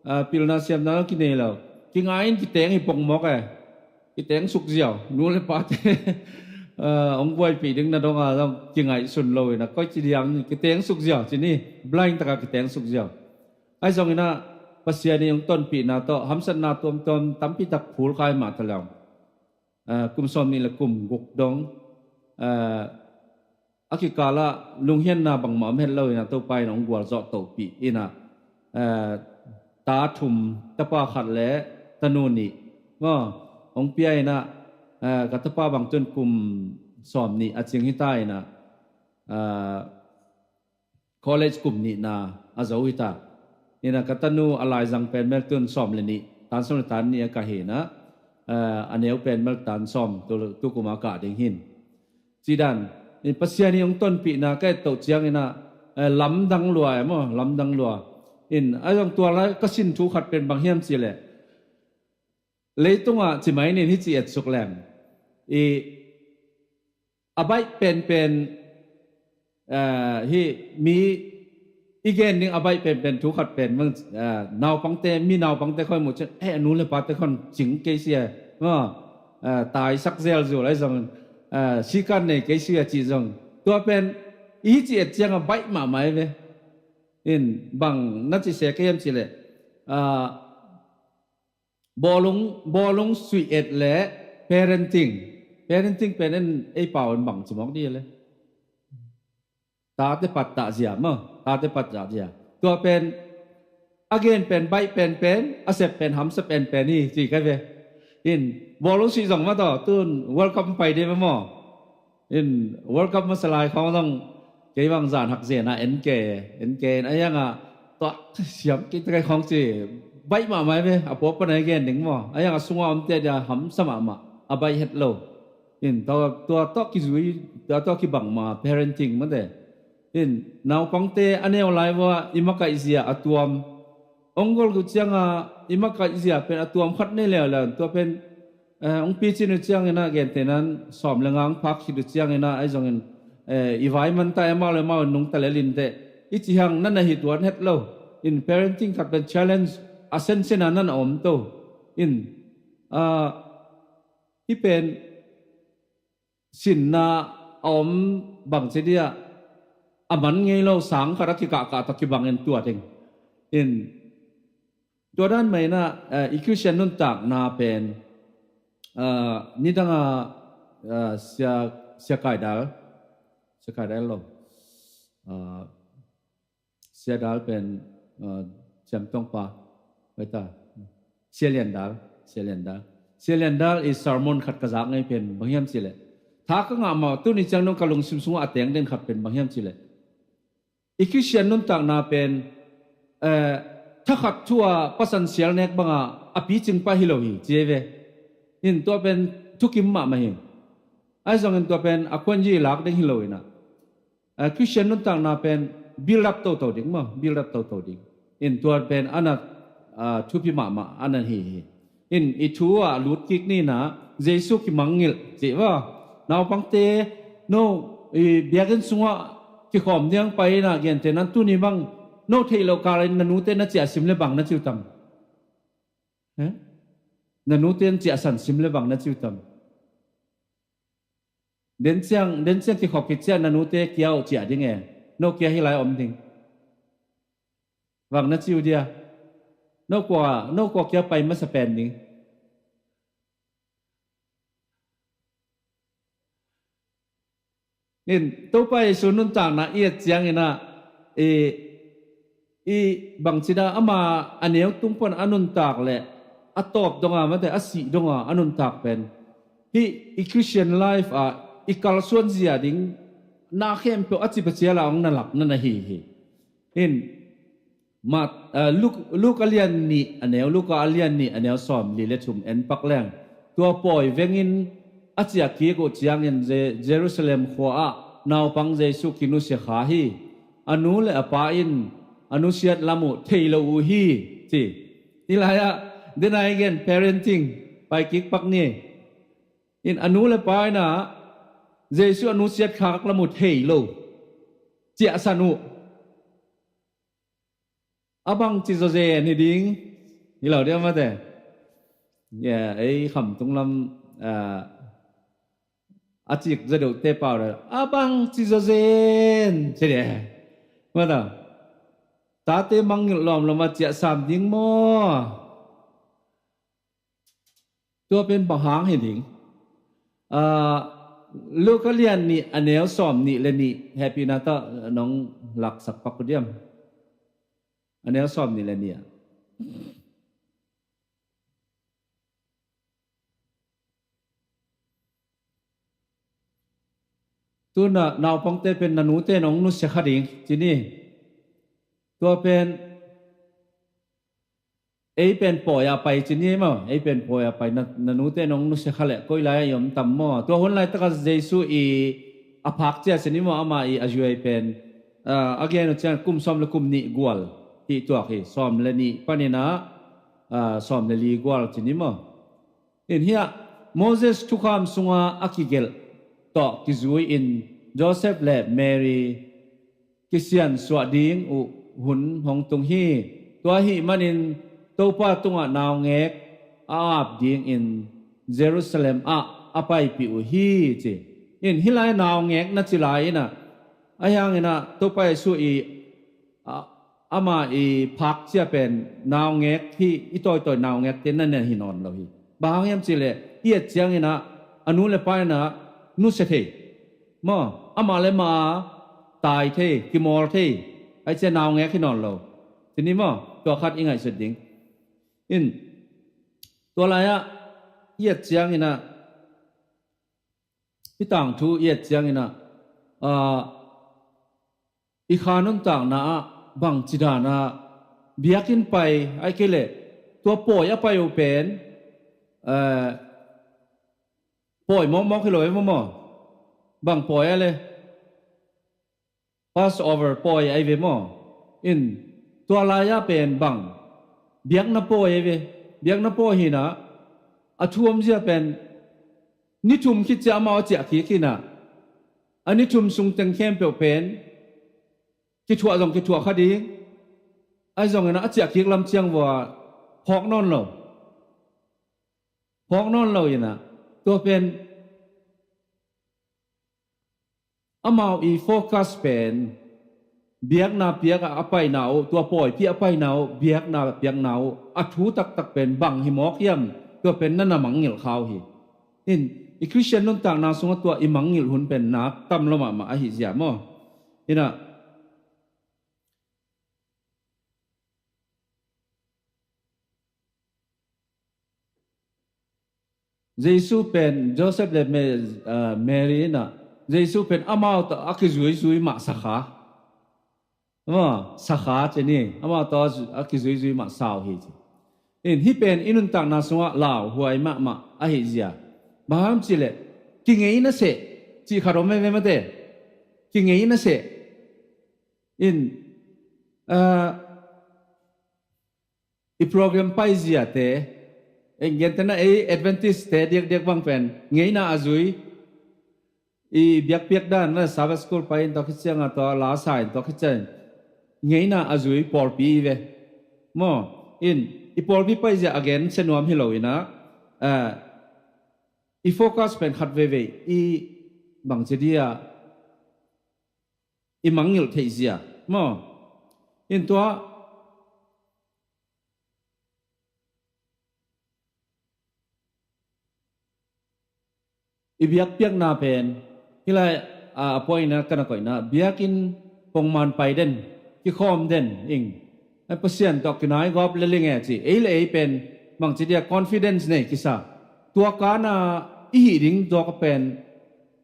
Ah, pilna siamna zong kinei lo. Kingai in kiteng hi pongmawk e. Kiteng suk ziau. Nu le pate, ah, hong buaipih ding na donga zong kingaihsun lo ina. Koi ci diang kiteng suk ziau ci ni. Blind taka kiteng suk ziau. Ai zong ina Pasian i hong tonpihna tawh hamsatna tuamtuam tampi tak phul khai mah ta leong. Ah, kum sawm nih le kum guk dong, ah, a kikalah lunghianna bangmah om het lo ina Topa in hong gualzawh tohpih ina, ah, ta thum, tapa khat le tanu nih maw, hong pia ina, ah, ka tapa bang tun kum sawm nih a cing hita ina, ah, college kum nihna a zo hita. Ina ka tanu a laizang pen mel tun sawm le nih, tan sawm le tan nih a kah hi ina, eh, a neu pen mel tan sawm tu, tu kuma kah ding hin. Cidan, in Pasian i hong tonpihna ka et toh ciang ina, eh, lamdang lua e maw, lamdang lua. In, a zong tua lai ka sin thu khat pen bang hiam ci le. Leitungah ci mai nin hi ci et suk lem. I, a baih penpen, eh, hi mi i gen ding a baih penpen thu khat pen mang, eh, naupangte, mi naupangte khoi muh cin, eh, nu le pate khon cing kei sia, maw, eh, taisak zelzul ai zong, eh, sikan nei kei sia ci zong. Tua pen i ci et ciang a baih mahmah ai ve. In bang na ci se kei em ci le, ah, bawlung, bawlung suih et le parenting. Parenting pen en ei pau en bang ci mawk di le. Tate pat tah zia maw, tate pat tah zia. Tua pen a gen pen baih penpen, a sep pen hamsa penpen hi ci kai ve. In bawlung suih zong mah tawh tun World Cup pai di maw. In World Cup masa lai khawng zong kei bang zan hak zena en ke, en ke in a hiangah tua siam kei te kai khawng ci baih mahmah ve, a puapan a gen ding maw, a hiangah sungah omte dia hamsa mahmah, a baih het lo. In tua, tua tawh kizui, tua tawh kibang ma parenting mate. In naupangte a neu lai vua i makaih zia a tuam, ong gol uh cianga i makaih zia pen a tuam khat nei leuleu, tua pen eh, ong picin uh ciangin a gentehnan sawm le nga ong phak khit uh ciangin a, ahi zongin eh, i vai man ta, amau le amau in nungta lel inteh i ci hang nan a hi tuan het lo. In parenting khat pen challenge a sensen a nan a om to. In ah, hi pen sinna a om bangci dia a man ngei lo sang khat a kikahkah tawh kibangin tua ding. In tua dan mah in a, eh, i Christian nuntakna pen, eh, nidanga, eh, sia, sia kaidal, sia kaidal lo. Eh, Sia Dal pen, uh, Siam Tongpa, bai ta. Sia Lian Dal, Sia Lian Dal. Sia Lian Dal i sermon khat ka zak ngei pen bang hiam cileh, tha ka ngah mah tuni ciang dong ka lungsim sungah a teng den khat pen bang hiam cileh, i Christian nuntakna pen, eh, thakhat thu a pasan sial nek banga a picing pah hi lo hi ci ve. In tua pen thukim mahmah hi. Ahi zongin tua pen a kuan yi lak ding hi lo in a, ah, Christian nuntakna pen build up toto ding maw, build up toto ding. In tua pen a na, ah, thupi mahmah a na hi hi. In i thu a lut kik ni na, Jesu kimangngilh cih va. Naupangte no, i biakinn sungah kikhawm diang pai na, gentehnan tuni bang no theih loh kalin na nute na ciah sim le bang na ciu tam? Eh? Na nute na ciah san sim le bang na ciu tam? Den ciang, den ciang kikhop khit ciang na nute kia uh ciah ding e. No kia hi lai om ding. Vang na ciu dia. No kua, no kua kia pai masa pen ding. In Topa Jesu nuntakna i et ciangin a, i, i bangci da ama a neu tung pan a nuntak le a tawp donga mate a sih donga a nuntak pen hi i Christian life a i kalsuan zia ding na khempeuh a cipacial a ong na lak na na hi hi. In Mat, ah, Luk, Luka lian nih a neu, Luka a lian nih a neu sawm li le thum en pak leng. Tua pawi vengin a ciah kik uh ciangin Je-, Jerusalem khua ah naupang Jesu kinusia kha hi. A nu le a pa in a nusiat lam uh thei lo uh hi, ci. Hi lai ah, den a i gen parenting pai kik pak ni. In a nu le pa in a Jesu a nusiat khak lam uh thei lo. Ciahsan uh. A bang ci zawzen hi ding. Hi lo dia mate. Ya, ei kham tung lam, ah, a cik za deuh te pau le a bang ci zawzen ci dia. Mata. Tate mangngilh lawmlawm a ciah sam ding maw? Tua pen bang hang hi ding. Ah, Luka lian nih a neu sawm nih le nih, hehpihna tawh nong laksak pak uh diam? A neu sawm nih le nih ah. Tuna naupangte pen na nute nong nusia kha ding ci ni. Tua pen ei pen pawi a pai ci ni maw, ei pen pawi a pai, na, na nute nong nusia kha le koi lai a i om tam maw? Tua hun laitaka Jesu i a phak cia ci ni maw, ama i a zuai pen, ah, a gen uh cian kum sawm le kum nih gual hi tuak hi, sawm le nih panin a, ah, sawm le li gual ci ni maw? In hiah Moses thukham sunga a kigelh tawh kizui in Joseph le Mary kisiansuah ding uh hun hong tung hi. Tua ahih manin Topa tungah naungek a ap dingin Jerusalem ah a paipih uh hi, ci. In hih lai naungek na ci lai inah, a hianginah Topa Jesu i, a, ama i phak cia pen naungek hi, i tawitawi naungek te na nen hi nawn lo hi. Bang hang hiam cihleh i et cianginah a nu le pa inah nusia thei maw, amah le mah a tai thei, kimawl thei, ai cia naungek hi nawn lo. Tini maw, tua khat i ngaihsut ding. In tua lai-ah i et cianginah Hih tangthu i et ciangin ah, aa, i kha nuntakna ah bangci dan a biakinn pai, ahih kei leh tua pawi a pai uh pen, aa, pawi mawkmawk hi lo e maw maw. Bang pawi a le Passover pawi ahi ve maw. In tua lai-ah pen bang biakna pawi ahi ve. Biakna pawi hi-in ah a thu omzia pen ni thum khit ciang amau a ciah kik hi-in ah, a ni thum sung teng khempeuh pen kithuah zong kithuah kha ding. Ahi zongin ah a ciah kik lam ciang vua phawk nawn lo. Phawk nawn lo in ah tua pen amau i focus pen biakna piak a paina uh, tua pawipi a paina uh, biakna piakna uh, a thu taktak pen bang hi mawk hiam, tua pen na na mangngilh kha uh hi. In i Khristian nuntakna sungah tua i mangngilh hun pen na tam lo mahmah ahi zia maw. In ah Jesu pen Joseph le Me-, ah, Mary in ah Jesu pen amau tawh a kizuizui mah sa kha. Maw, sa kha ci ni, amau tawh a kizuizui mah sa uh hi ci. In hih pen i nuntakna sungah lauhuai mahmah ahi zia. Bang hang hiam cih leh kingei na seh cih khat om e ve mate. Kingei na seh. In, ah, i program paiziate, en gentehna ei Adventist-te diakdiak bang pen ngeina a zui, i biakpiak dan na Sabbath school pai-in tua khit ciangin tua la sa-in tua khit ciangin ngeina a zui pawlpi i ve. Maw, in i pawlpi paizia a gen sia nuam hi lo in ah, ah, i focus pen khat veivei i bangci dia i mangngilh theih zia maw. In tua i biakpiakna pen hih lai, a, a point ah ka na koihna, biakinn pongman pai den, kikhawm den ing. Ai, Pasian tawh kinai gawp le ling e ci. Ei le ei pen bangci dia confidence nei kisa. Tua kana i hih ding tua ka pen,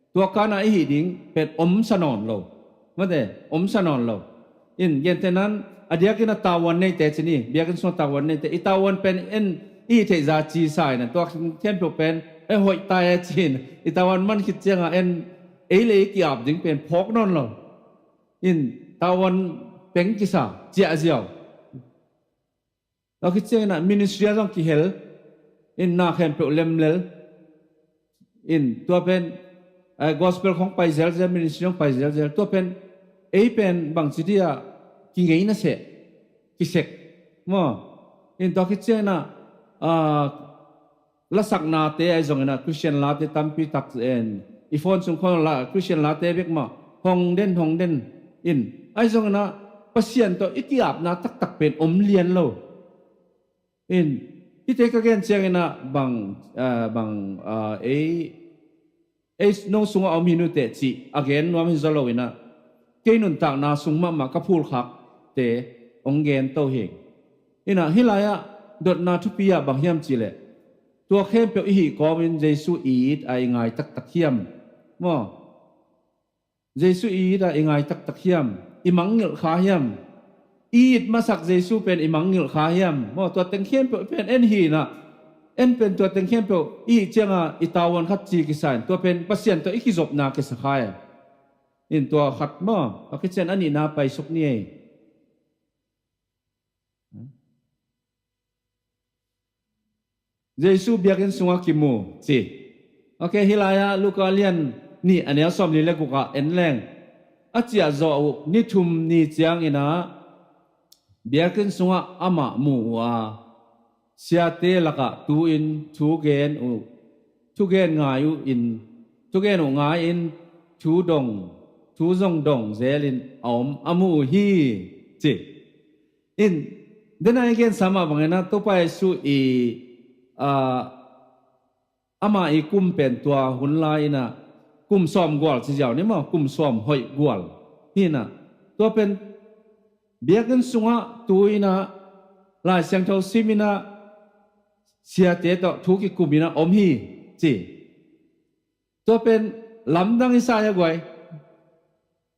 tua kana i hih ding pen omsa nawn lo. Mate, omsa nawn lo. In gentehna-in a diakin a tavuan neite ci ni, biakinn sungah tavuan neite, i tavuan pen en i hih theih zah ci sa in ah, tua khempeuh pen ei hoih ta e ci-in i tavuan man khit ciangin en ei le ei ki-ap ding pen phawk nawn lo. In tavuan peng kisa, ciah ziau. Tua khit ciangin ah ministry ah zong kihel, in na khempeuh lemlel. In tua pen, eh, gospel khong pai zelzel, ministry khong pai zelzel. Tua pen, ei pen bangci dia kingei na seh, kisek maw. In tua khit ciangin ah, ah, lasaknate ahi zongin ah Christian late tampi tak en, i phone sung khawng la Christian late bek mah hong den, hong den. In ahi zongin ah Pasian tawh i ki-apna taktak pen om lian lo. In hihte ka gen ciangin ah bang, ah, bang, ah, ei, ei no sungah om hi nuteh cih a gen nuam hi zaw lo in ah, kei nuntakna sung mahmah ka phulkhakte hong gen to hi. In ah hih lai-ah dotna thupi ah bang hiam cih leh, tua khempeuh i hih kawmin Jesu i it a i ngai taktak hiam? Maw? Jesu i it a i ngai taktak hiam? I mangngilh kha hiam? I it masak Jesu pen i mangngilh kha hiam? Maw, tua teng khempeuh pen en hi in ah, en pen tua teng khempeuh i hih ciangin i tavuan khat ci kisa in, tua pen Pasian tawh i kizopna kisa kha e. In tua khat maw, a kician a nihna paisuk ni ei. Jesu biakinn sungah kimu ci. Ok, hih lai-ah Luka lian nih a neu sawmli le guk ah en leng, a ciah zawh uh ni thum ni ciangin ah biakinn sungah amah mu uh a, siate lakah tu-in thugen uh, thugen ngai uh in, thugen uh ngai-in thu dong, thu zong dong zelin a om a mu uh hi ci. In, den a i gensa mah bangin ah Topa Jesu i, ah, ama i kum pen tua hun lai-in ah kum sawm gual ci ziau ni maw, kum sawm hoih gual hi in ah, tua pen biakinn sungah tu-in ah Lai Siangtho sim in ah siate tawh thu kikum in ah om hi ci. Tua pen Lamdang i sa hi a guai.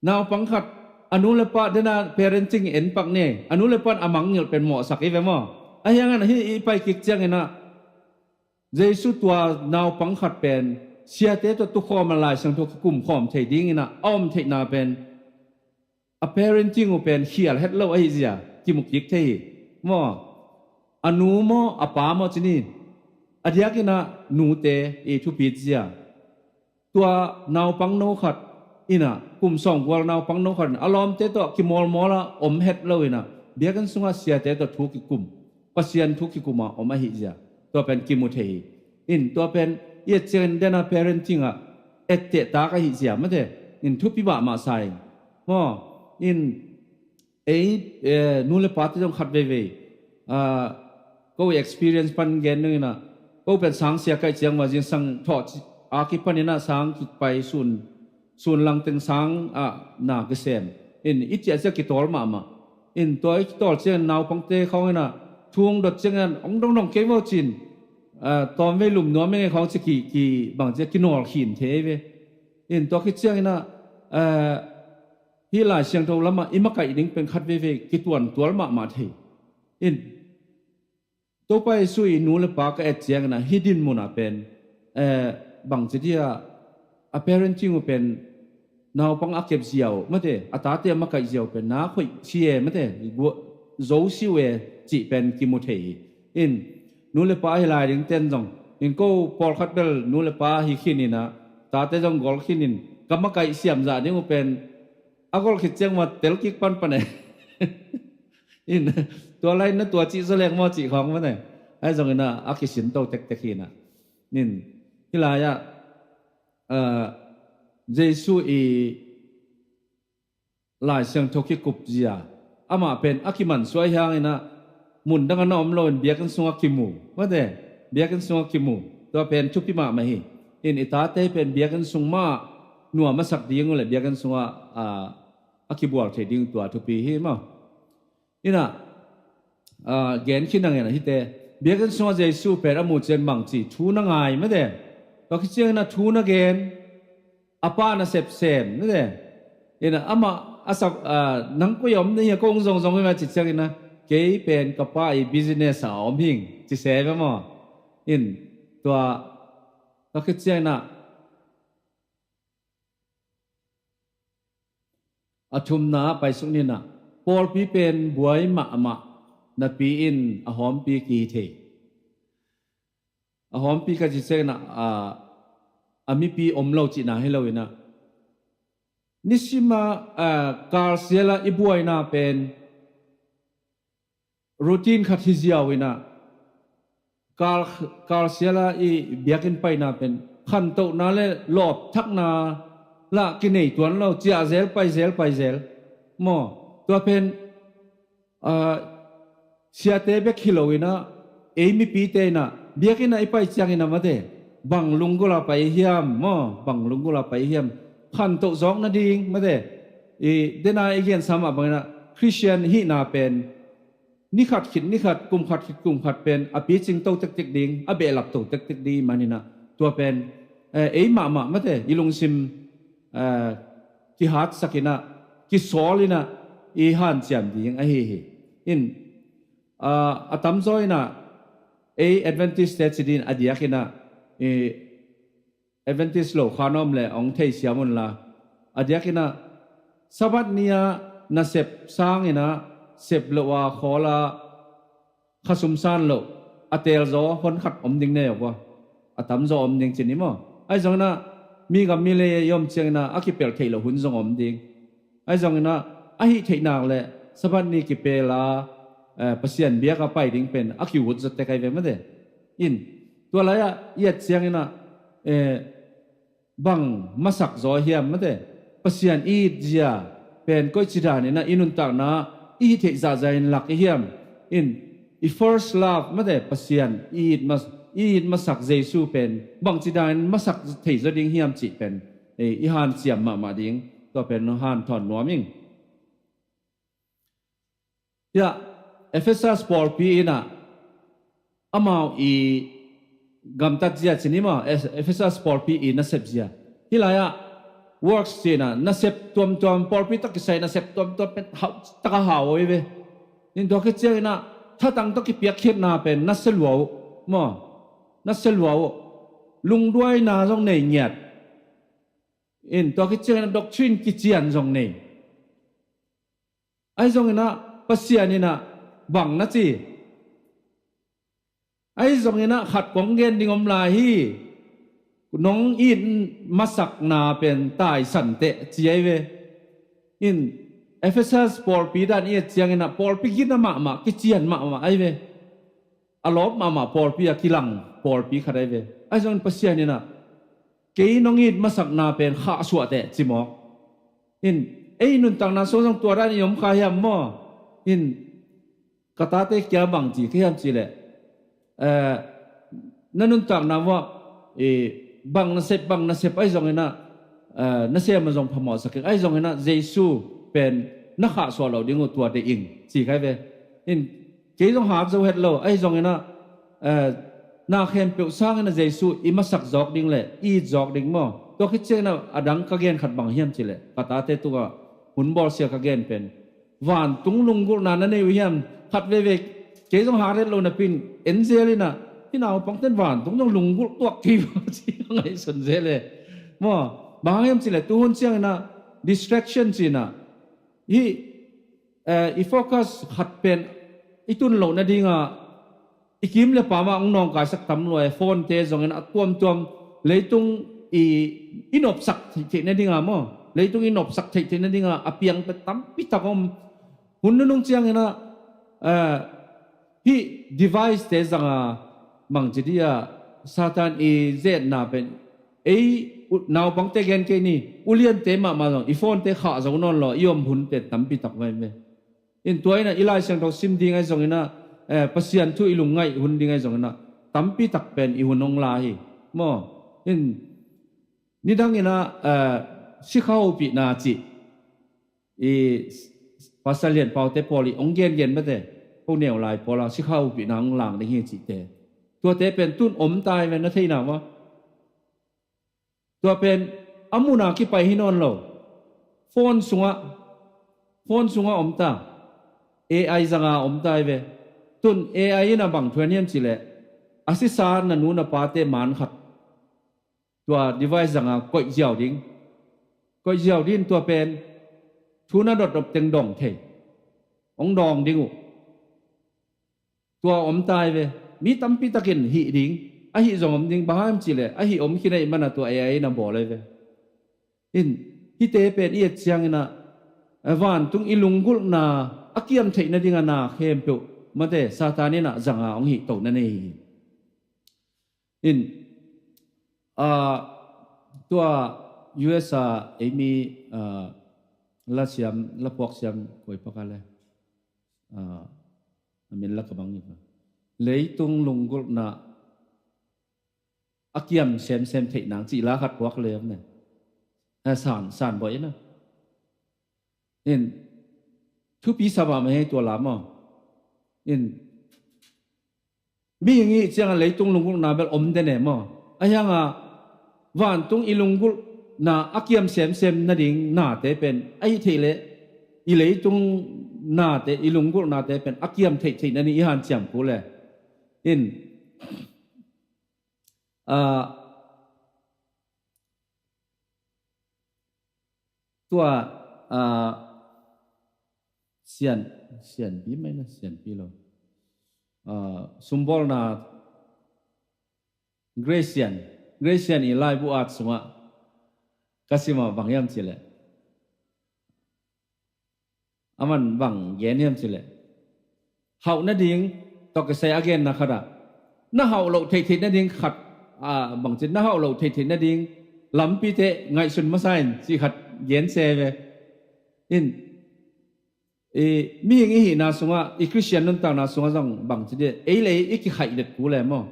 Naupang khat, a nu le pa dena parenting en pak ne, a nu le pan a mangngilh pen mawhsak i ve maw? Ahi hangin hih i pai kik ciangin ah Jesu tua naupang khat pen siate tawh tukhawm a Lai Siangtho kikum khawm thei dingin ah a om theihna pen a parenting uh pen khial het lo ahi zia kimu kik thei hi maw? A nu maw, a pa maw ci ni. A diakin ah nute i thupi zia. Tua naupang no khat in ah, kum sawmgual naupang no khat in ah a lawmte tawh kimawlmawl a om het lo in ah biakinn sungah siate tawh thu kikum, Pasian thu kikum a om ahi zia tua pen kimu thei hi. In tua pen i et ciangin dena parenting ah etteh tak ahi zia mate. In thupi mahmah sa ing maw? In ei, eh, nu le pate zong khat veivei, ah, ko experience pan gen dingin ah, ko pen sang sia kaih ciang ma zingsang thawh ci-, a kipanin ah sang kipai sun, sun langteng sang ah na kisem. In i ciah ciah kitawl mahmah. In tua i kitawl ciangin naupangte khawngin ah thu hong dot ciangin ah hong dongdong kei vo cin, ah, tawmvei lum nuam enge khawng ci ki, ki bang ciah kinawl khin thei ve. In tua khit ciangin ah, ah, hih Lai Siangtho lamah i makaih ding pen khat veivei kituantual mahmah thei. In Topa Jesu i nu le pa ka et ciangin ah hih dinmun ah pen, eh, bangci dia a parenting uh pen naupang a kep ziau mate, a tate a makaih ziau pen nak hoih si e mate, gua-, zo si uh e cih pen kimu thei hi. In nu le pa hi lai ding ten zong, in ko pawlkhat bel nu le pa hi khin in ah tate zong gol khin in ka makaih siam zah ding uh pen a gol khit ciang ma tel kik panpan e. In tua lai na tua cih zaw leng maw cih khawng mane. Ahi zongin ah a kisin to tektek hi in ah. In hih lai-ah, ah, Jesu i Lai Siangtho kikup zia amah pen a kimansuah hi hangin ah mun dang a na om loin biakinn sungah kimu mate. Biakinn sungah kimu. Tua pen thupi mahmah hi. In i tate pen biakinn sung mah nuam a sak ding uh le biakinn sungah, ah, a kibual thei ding tua thupi hi maw? In ah, ah, gen khin ang in ah hihte biakinn sungah Jesu pen a mu ciang bangci thu na ngai mate. Tua khit ciangin ah thu na gen, a pa na sepsem mate. In ah amah a sak, ah, nang koi om na hi a kong zongzong hi ma ci ciangin ah kei pen ka pa i business a om hing ci se ve maw? In tua, tua khit ciangin ah a thumna ah paisuk ni in ah pawlpi pen buai mahmah napi in a hawmpi kihi thei. A hawmpi ka ci ciangin ah, a, a mipi om lo cihna hi lo in ah nisim ah, a, kalsial ah i buaina pen routine khat hi ziau in ah, kal, kalsial ah i biakinn paina pen khantohna le lawpthakna lah kinei tuan lo, ciah zel, pai zel, pai zel maw? Tua pen, ah, siate bek hi lo in ah ei mipite in ah biakinn ah i pai ciangin ah mate, bang lunggulh a pai hiam maw? Bang lunggulh a pai hiam? Khantoh zawk nading mate. I dena i gensa mah bangin ah Khristian hihna pen ni khat khit ni khat, kum khat khit kum khat pen a picing to tektek ding, a behlap to tektek ding i manin ah tua pen, eh, ei mahmah mate i lungsim, eh, kihatsak in ah, kisawl in ah i hanciam ding ahi hi. In, ah, a tamzaw in ah ei Adventist te ci ding a diakin ah, eh, Adventist lo kha na om le hong theisiam unla, a diakin ah Sabbath ni-ah nasep sangin ah sep loh a khawl a khasum san loh a teelzaw hon khat om ding nei uh a, a tamzaw om ding ci ni maw? Ahi zongin ah mi gam mi lei i om ciangin ah a kipelh theih loh hun zong om ding. Ahi zongin ah a hih theih nak le Sabbath ni kipel a, eh, Pasian biak a pai ding pen a kiut zaw tek ahi ve mate. In tua lai-ah i et ciangin ah, eh, bang masak zaw hiam mate? Pasian i it zia pen koici danin ah i nuntakna i hih theih zahzah in lak i hiam? In i first love mate, Pasian i it mas-, i it masak Jesu pen bangci danin masak thei zaw ding hiam cih pen, eh, i hanciam mahmah ding, tua pen hanthawn nuam ing. Hiah Efesas pawlpi in ah amau i gamtat zia ci ni maw? Ef-, Efesas pawlpi i nasep zia. Hih lai-ah works ci-in ah nasep tuamtuam, pawlpi tawh kisai nasep tuamtuam pen hauh taka hau ahi ve. In tua khit ciangin ah thatang tawh kipiakkhiatna pen nasia lua uh maw? Nasia lua uh. Lungduaina zong nei ngiat. In tua khit ciangin ah doctrine kician zong nei. Ahi zongin ah Pasian in ah bang na ci? Ahi zongin ah khat kong gen ding om lai hi. Nong it masakna pen taisan teh ci ahi ve. In Ephesus pawlpi dan i et ciangin ah pawlpi gina mahmah, kician mahmah ahi ve. A lawp mahmah pawlpi a kilang pawlpi khat ahi ve. Ahi zongin Pasian in ah kei nong it masakna pen khahsuah teh ci mawk. In ei nuntakna sung zong tua dan i om kha hiam maw? In ka tate kia bang ci ka hiam cih leh, eh, na nuntakna uah, eh, bang nasep, bang nasep ahi zongin ah, eh, nasem a zong phamawhsak ing, ahi zongin ah Jesu pen na khahsuah loh ding uh tua deih ing ci ka hi ve. In kei zong hat zo het lo, ahi zongin ah, eh, na khempeuh sangin ah Jesu i masak zawk ding le i it zawk ding maw? Tua khit ciangin ah a dang ka gen khat bang hiam cih leh ka tate tungah hun bawlsia ka gen pen vantung lunggulhna na nei uh hiam? Khat veve kei zong hat het lo napi-in en zel in ah, hih naupangte'n vantung zong lunggulh tuak kei uh ci ka ngaihsun zel e. Maw, bang hang hiam cih leh tuhun ciangin ah distraction ci-in ah hih, eh, i focus khat pen i tun loh nadingah i kim le pam ah hong nawngkaisak tam lua e. Phone-te zongin a tuamtuam leitung i, i nopsak theih theih nadingah maw, leitung i nopsak theih theih nadingah a piang pen tampi tak om. Hun nunung ciangin ah, eh, hih device-te zanga bangci dih ah Satan i zetna pen ei u-, naupangte gen kei ni, uliante mahmah zong i phone-te khah zo nawn lo i om hun pen tampi tak vai ve. In tua in ah i Lai Siangtho sim ding ahi zongin ah, eh, Pasian thu i lungngaih hun ding ahi zongin ah tampi tak pen i hun hong la hi. Maw, in nidang in ah, eh, sikha hopihna cih i Pastor Lian Pau-te pawl i hong gengen mate, ko neu lai pawl ah sikha hopihna hong lang ding hi cihte, tuate pen tun om ta hi ve, na theihna uah. Tua pen a mun a kipai hi nawn lo. Phone sungah, phone sungah om ta. A I zanga om ta hi ve. Tun A I in ah bang thu hiam cih leh a sisa na nu na pate man khat tua device zanga koih ziau ding. Koih ziau ding, tua pen thu na dotnop teng dong thei. Hong dawng ding uh. Tua om ta hi ve. Mi tampi takin hih ding, a hih zong om ding, bang hang hiam cih leh a hih om khin ahih man ah tua A I in ah bawl hi ve. In hihte pen i et ciangin ah, eh, vantung i lunggulhna a kiam theih nading a na khempeuh mate Satan in ah zanga hong hih to na nei hi. In, ah, tua U S a eimi, ah, lasiam, lapuaksiam koi paka le, ah, a min la ka bang hi pa. Leitung lunggulhna a kiam semsem theih nang cih la khat puak le om ne. Eh, san, san bawi in ah. In, thupi sa mahmah hi tua la maw. In, mihing i hih ciangah leitung lunggulhna bel om den e maw? Ahi hangah vantung i lunggulhna a kiam semsem nading nate pen, ahih theih leh i leitung nate, i lunggulhnate pen a kiam theihtheih nading i hanciam kul e. In, ah, tua, ah, sian, sianpi mai na, sianpi lo. Ah, sumbawlna Grace Sian, Grace Sian i laibu at sungah ka simah bang hiam cih leh, aman bang gen hiam cih leh, hauh nading tawh kisai a genna khatah, na hauh loh theihtheih nading khat, ah, bangci, na hauh loh theihtheih nading lampite ngaihsun masa in cih khat gen se ve. In, i, mihing i hihna sungah, i Khristian nuntakna sungah zong bangci dih, ei le ei i kikhaih let kul e maw.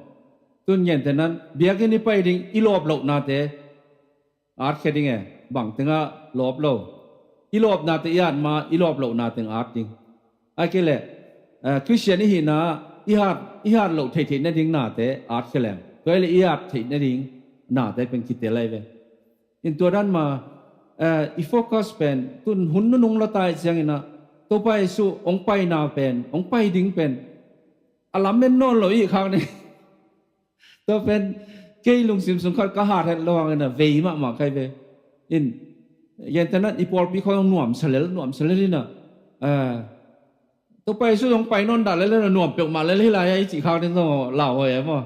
Tun gentehna-in biakinn i pai ding, i lawp lohnate at khia ding e, bang tengah lawp lo. I lawpnate i at ma, i lawp lohnate at ding. Ahih kei leh, eh, Khristian i hihna, i hat, i hat loh theihtheih nading nate at khia leng, tua hi leh i at theih nading nate pen kitel lai ve. In tua dan ma, eh, i focus pen tun hun nunung la tai ciangin ah Topa Jesu hong paina pen, hong pai ding pen a lamen nawn lo i khak ni. Tua pen kei lungsim sung khat ka hat het lo hangin ah vei mahmah kai ve. In gentehna i pawlpi khawng nuamsa lel, nuamsa lel in ah, eh, Topa Jesu hong pai nawn dah lel in ah nuam peuhmah lel hi lai a i cih khak ni zong lau hoi e maw.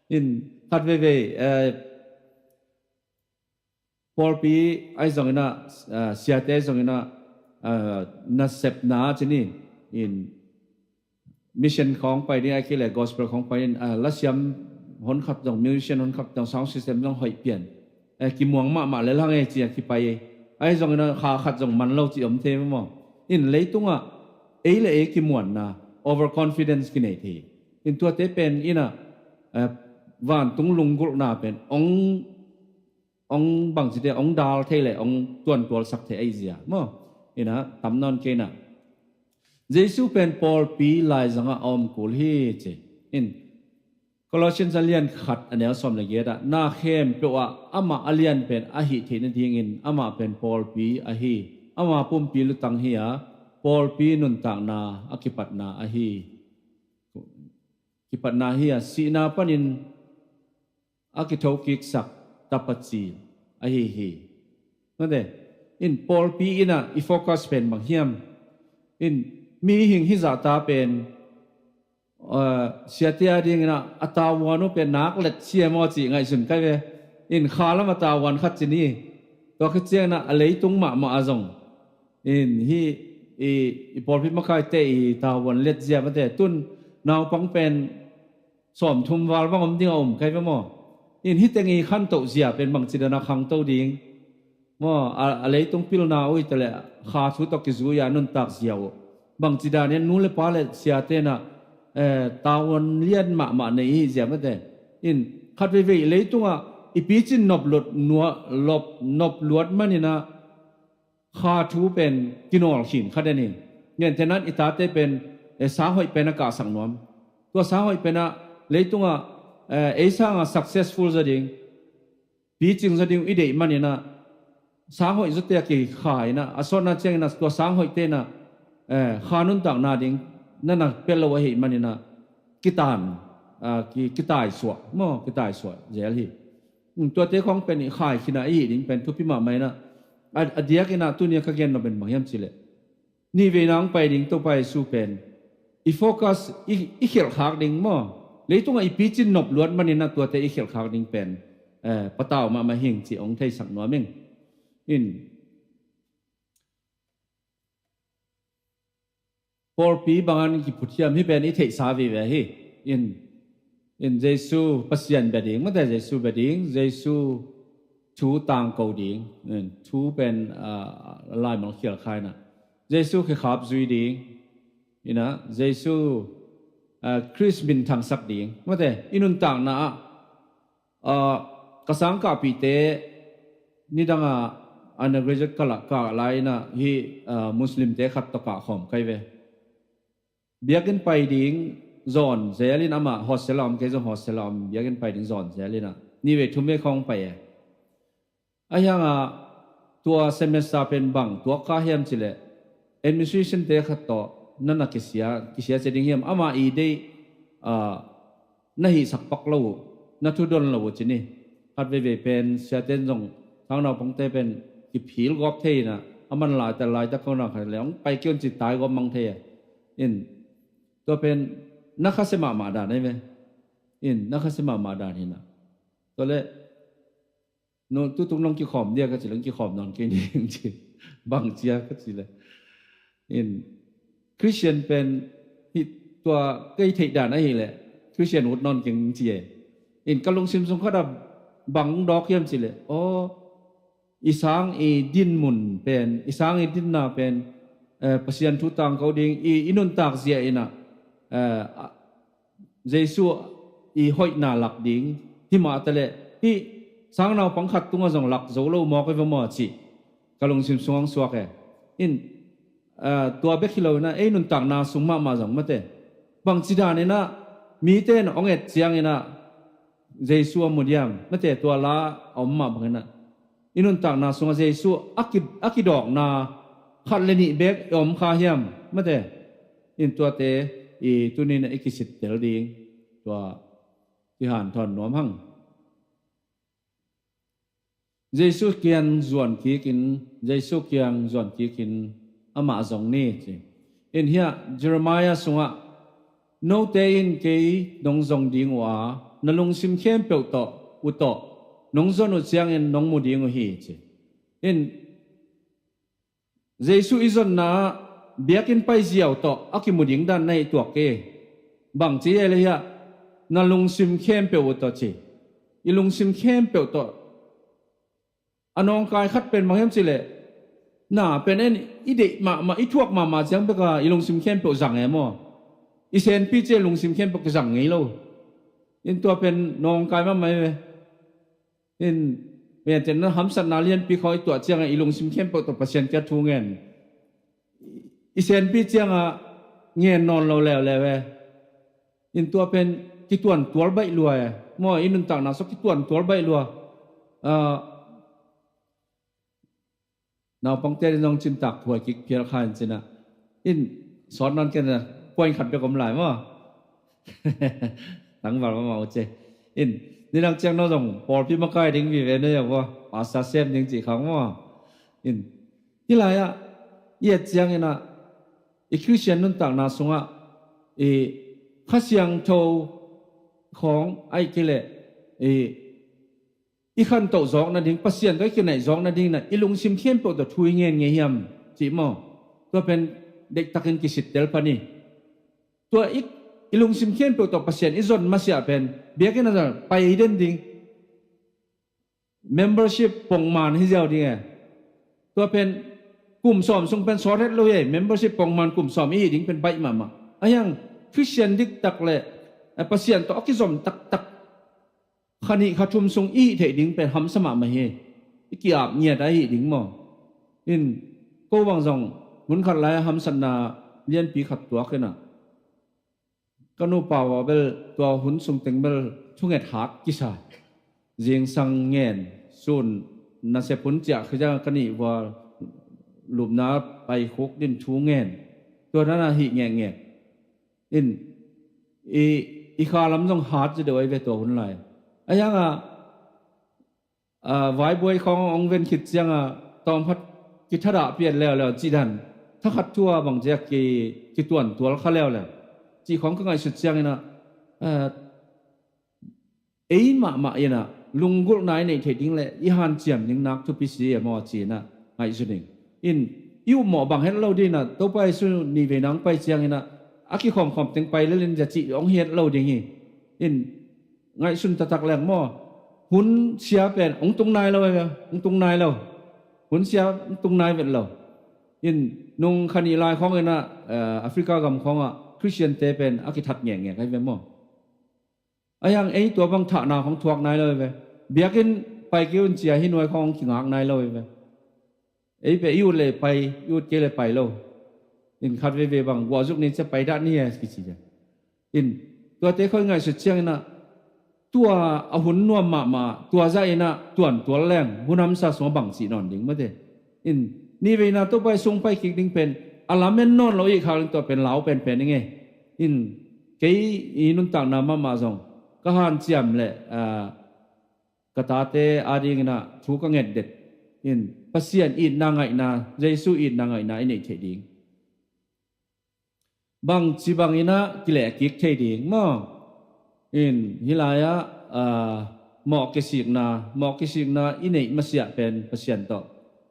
In khat veivei, eh, pawlpi ahi zongin ah, ah, siate ahi zongin ah, ah, nasepna ci ni, in mission khawng pai ding, ahih kei leh gospel khawng pai in, ah, lasiam honkhat zong, musician honkhat zong, sound system zong hoih pian, eh, kimuang mahmah lel hang e ci a kipai e. Ahi zongin ah kha khat zong man lo ci om thei maw. In leitungah ei le ei kimuanna, overconfidence kinei thei. In tuate pen in ah, eh, vantung lunggulhna pen hong hong bangci te hong dal thei le hong tuantualsak thei ahi zia maw. In ah tam nawn kei in ah Jesu pen pawlpi laizangah a om kul hi ci. In Colossians a lian khat a neu sawm le giat ah, na khempeuh ah amah a lian pen a hih theih nadingin amah pen pawlpi ahi. Ama pumpi lutang hi a, pawlpi nuntakna a kipatna ahi. Kipatna hi a, sihna panin a kithokiksak tapa ci ahi hi. Mate, in pawlpi in ah i focus pen bang hiam? In mihing hizahta pen, ah, siate a dingin ah a tavuan uh pen nak let sia maw ci ngaihsun kai ve. In kha lam a tavuan khat ci ni. Tua khit ciangin ah a leitung mahmah a zong in hih i, i pawlpi makaite i tavuan let zia mate, tun naupang pen sawmthum val bang om ding a om kai ve maw. In hih teng i khantoh zia pen bangci dan a khangto ding maw, a, a leitung pilna uh hi ta leh kha thu tawh kizui a nuntak zia uh. Bangci dan in nu le pa le siate in ah, eh, tavuan lian mahmah nei hi zia mate. In khat veivei leitungah i picin nop luat, nua-, lop, nop luat manin ah kha thu pen kinawl khin kha den hi. Gentehna in i tate pen, eh, sang hoih pen a kahsak nuam. Tua sang hoih pen ah leitungah, eh, ei sangah successful zaw ding, picing zaw ding i deih manin ah sang hoih zawte a kikha in ah, a sawtna ciangin ah tua sang hoihte in ah, eh, kha nuntakna ding na na pia lo ahih manin ah kitan, ah, ki, kitaisuah maw, kitaisuah zel hi. Hmm, tuate khawng pen i khai khin a i hih ding pen thupi mahmah in ah, a, a diakin ah tuni a ka gen nop pen bang hiam cih leh nihveina hong pai ding Topa Jesu pen i focus, i, i khelhkhak ding maw. Leitungah i picin nop luat manin ah tuate i khelhkhak ding pen, eh, patau mahmah hing cih hong theisak nuam ing. In pawlpi bang hangin kiphut hiam, hih pen i theihsa vive hi. In, in Jesu Pasian bia ding, mate, Jesu bia ding, Jesu thu tangko ding, in, thu pen, ah, laimal khial kha in ah Jesu khekhap zui ding, in ah Jesu, ah, Khrist min thangsak ding, mate, i nuntakna ah, ah, ka sangkahpihte nidang a undergraduate kah la, kah lai in ah hih, ah, Muslimte khat tawh kah khawm kai ve. Biakinn pai ding zawn zel in, amah hostel a om, kei zong hostel a om, biakinn pai ding zawn zel in ah nihvei thumvei khawng pai e. Ahi hangah tua semester pen bang tuak kha hiam cih leh administration te khat tawh na na kisia, kisia cia ding hiam, amah i deih, ah, na hihsak pak lo uh, na thudon lo uh ci ni. Khat veivei pen siate in zong sang naupangte pen kiphil gawp thei in ah, a man laitak, laitak khawng na khat leh hong pai kei un ci tai gawp mang thei a. In tua pen na khasia mahmah dan ahi ve. In na khasia mahmah dan hi in ah. Tua leh, no, tutung nong kikhawm dia ka cih leh, kikhawm nawn kei ning ci. Bang cia ka cih leh, in Christian pen hih tua kei theih dan ahih leh Christian ut nawn keng ci e. In ka lungsim sung khat ah bang dawk hiam cih leh, aw, i sang i din mun pen, i sang i dinna pen, eh, Pasian thu tangko ding, i, i nuntak zia in ah, eh, a, Jesu i hoihna lak ding, himah taleh hih sang naupang khat tungah zong lak zo lo mawk hi va maw cih ka lungsim sungah hong suak e. In, ah, tua bek hi lo in ah ei nuntakna sung mahmah zong mate, bangci dan in ah mite in hong et ciangin ah Jesu a mu diam, mate, tua la a om mah bangin ah i nuntakna sungah Jesu a ki, a kidawkna khat le nih bek i om kha hiam? Mate, in tuate i tunin i kisittel ding, tua kihanthawn nuam hang. Jesu kiang zuan kikin, Jesu kiang zuan kikin amah zong ni ci. In hiah Jeremiah sungah, note in kei nong zong ding uh a, na lungsim khempeuh tawh uh tawh nong zon uh ciangin nong mu ding uh hi ci. In Jesu i zonna ah biakinn pai ziau tawh a kimu ding dan na i tuak kei. Bang ci hiam le hiah, na lungsim khempeuh uh tawh ci. I lungsim khempeuh tawh. A nawngkai khat pen bang hiam cih leh, na pen en i deih mahmah, i thuak mahmah ciang bek a i lungsim khempeuh zang e maw? I senpi ciang lungsim khempeuh kizang ngei lo. In tua pen nawngkai mahmah hi ve. In, mian ten na hamsatna lianpi khawng i tuah ciangah i lungsim khempeuh tawh Pasian kiang thu ngen. I senpi ciangah ngen nawn lo leuleu e. In tua pen kituantual baih lua e. Maw, i nuntakna sungah kituantual baih lua. Ah, naupangte in zong cintak thuai kik phial kha in cinah. In, sawt nawn kei na, point khat bek om lai maw? Tangval mahmah uh ci. In, nidang ciang no zong pawlpi makai ding vive na zong maw? Pastor sem ding cih khang maw? In, hih lai-ah i et cianginah i Khristian nuntakna sungah i Kha Siangtho khawng ahih kei leh i i khantoh zawk nading, Pasian tawh i kinaih zawk nading inah i lungsim khempeuh tawh thu i ngen ngei hiam cih maw? Tua pen deihtakin kisittel pah ni. Tua i, i lungsim khempeuh tawh Pasian i zon masiah pen biakinn ah pai den ding. Membership pongman hi ziau ding e. Tua pen kum sawm sung pen sawt het lo hi e. Membership pongman kum sawm i hih ding pen baih mahmah. Ahiang Khristian diktak le, eh, Pasian tawh a kizom taktak kha nih kha thum sung i hih theih ding pen hamsa mahmah hi. I ki-ap ngiat a i hih ding maw? In, ko bang zong hun khat lai-ah hamsatna lianpi khat tuak inah, ka nupa uh a bel tua hun sung teng bel thunget hat kisa. Zingsang ngen, sun nasep hun ciah khia ka nih uh a lupna pai khuk din thu ngen. Tua dan a hih ngekngek. In, i, i kha lam zong hat zaw deuh ahi ve tua hun lai. Ahiangah, ah, vaibuai khawng hong ven khit ciangah tawmkhat kithadah pian leuleu cih dan. Thakhat thu a bang ciah ki, kituantual kha leuleu cih khawng ka ngaihsut cianginah, ah, ei mahmah inah lunggulhna i neih theih ding le i hanciam ding nak thupi si e maw ci inah ngaihsun ing. In, i upmawh bang het lo dinah, Topa Jesu nihveina hong pai cianginah a kikhawmkhawm teng pai lel in zia cih hong hi het lo ding hi. In, ngaihsun taktak leng maw? Hun sia pen hong tung nai lo e, hong tung nai lo. Hun sia hong tung nai vet lo. In, nung kha nih lai khawng inah, eh, Africa gam khawngah Khristiante pen a kithat ngekngek ahi ve maw? Ahiang ei tua bang thahna khawng thuak nai lo hi ve. Biakinn pai kei un cia hi nuai khawng kingak nai lo hi ve. Ei pe i ut le pai, i ut kei le pai lo. In khat veve bang guahzuk ni cia pai dah ni e kici ve. In tuate khoi ngaihsut cianginah tua a hun nuam mahmah, tua zah inah tuantual leng hun hamsa sungah bang cih nawn ding mate. In nihveina Topa i sung pai kik ding pen a lamen nawn lo i khak ding tua pen lau penpen i ngei. In kei i nuntakna mahmah zong ka hanciam le, ah, ka tate adinginah thu ka ngetdet. In Pasian itna ngaihna, Jesu itna ngaihna i neih theih ding. Bangci banginah kilehkik thei ding maw? In hih lai-ah, ah, mawh kisikna, mawh kisikna i neih masiah pen Pasian tawh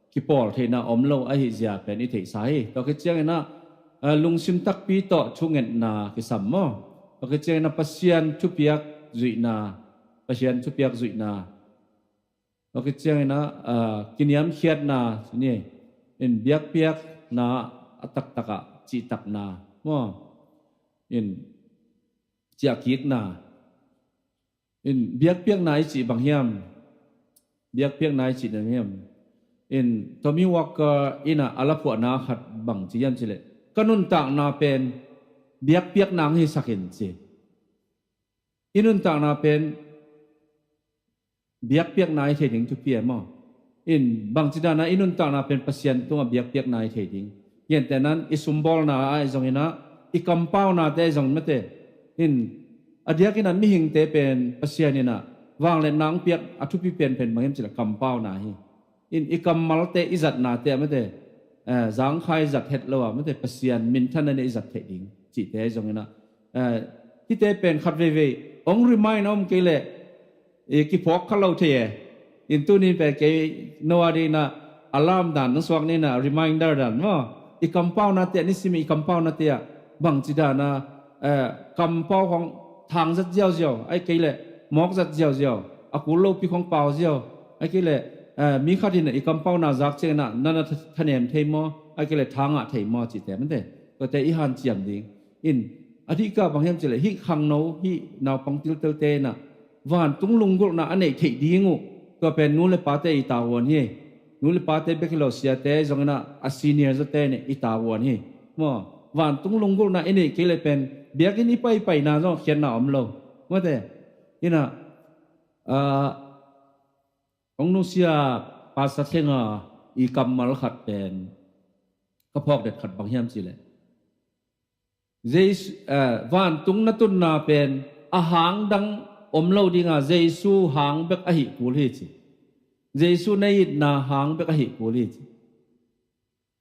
kipawl theihna om lo ahi zia pen i theihsa hi. Tua khit cianginah, ah, lungsim takpi tawh thungetna kisam maw? Tua khit cianginah Pasian thupiak zuihna, Pasian thupiak zuihna. Tua khit cianginah, ah, kiniamkhiatna, ni, in biakpiakna a taktakah cihtakna maw? In ciahkikna. In biakpiakna i cih bang hiam? Biakpiakna i cih bang hiam? In Tommy Walker inah a laphuahna khat bang ci hiam cileh, ka nuntakna pen biakpiakna ang hisak in ci. I nuntakna pen biakpiakna i thei ding thupi e maw? In bangci dana i nuntakna pen Pasian tungah biakpiakna i thei ding. Gentehnan i sumbawlna ah zong inah, i kampaunate zong mate. In a diakin ah mihingte pen Pasian inah vangliatna hong piak a thupi pen pen bang hiam cih leh kampauna hi. In i kammalte i zatnate ah mate, eh, zangkhai zat het lo ah mate, Pasian minthanna nei i zat theih ding cihte zong inah, eh, hihte pen khat veivei hong remind a om kei leh i kiphawk kha lo thei e. In tuni pen kei no a ding inah alarm dan nong suak ni inah, reminder dan maw. I kampaunate ah, nisim i kampaunate ah bangci dana, eh, kampau khawng thang zat ziauziau, ahih kei leh mawk zat ziauziau, a kul lopi khawng pau ziau, ahih kei leh, eh, mi khat in i kampauna zak ciang inah na na tha-, thanem thei maw, ahih kei leh tha ngah thei maw cihte mate. Tuate i hanciam ding. In a dihkah bang hiam cih leh hih khangno, hih naupang tiltelte inah vantung lunggulhna a neih theih ding uh, tua pen nu le pate i tavuan hi. Nu le pate bek hi lo, siate zong inah a senior zawte nih i tavuan hi. Maw, vantung lunggulhna i neih kei leh pen biakinn i paipaina zong khiatna om lo. Mate, inah, ah, hong nusia Pastor Theng a i kammal khat pen ka phawk det khat bang hiam cih leh, Jesu, eh, vantung na tunna pen a hang dang om lo dinga, Jesu hang bek ahi kul hi ci. Jesu na itna hang bek ahi kul hi ci.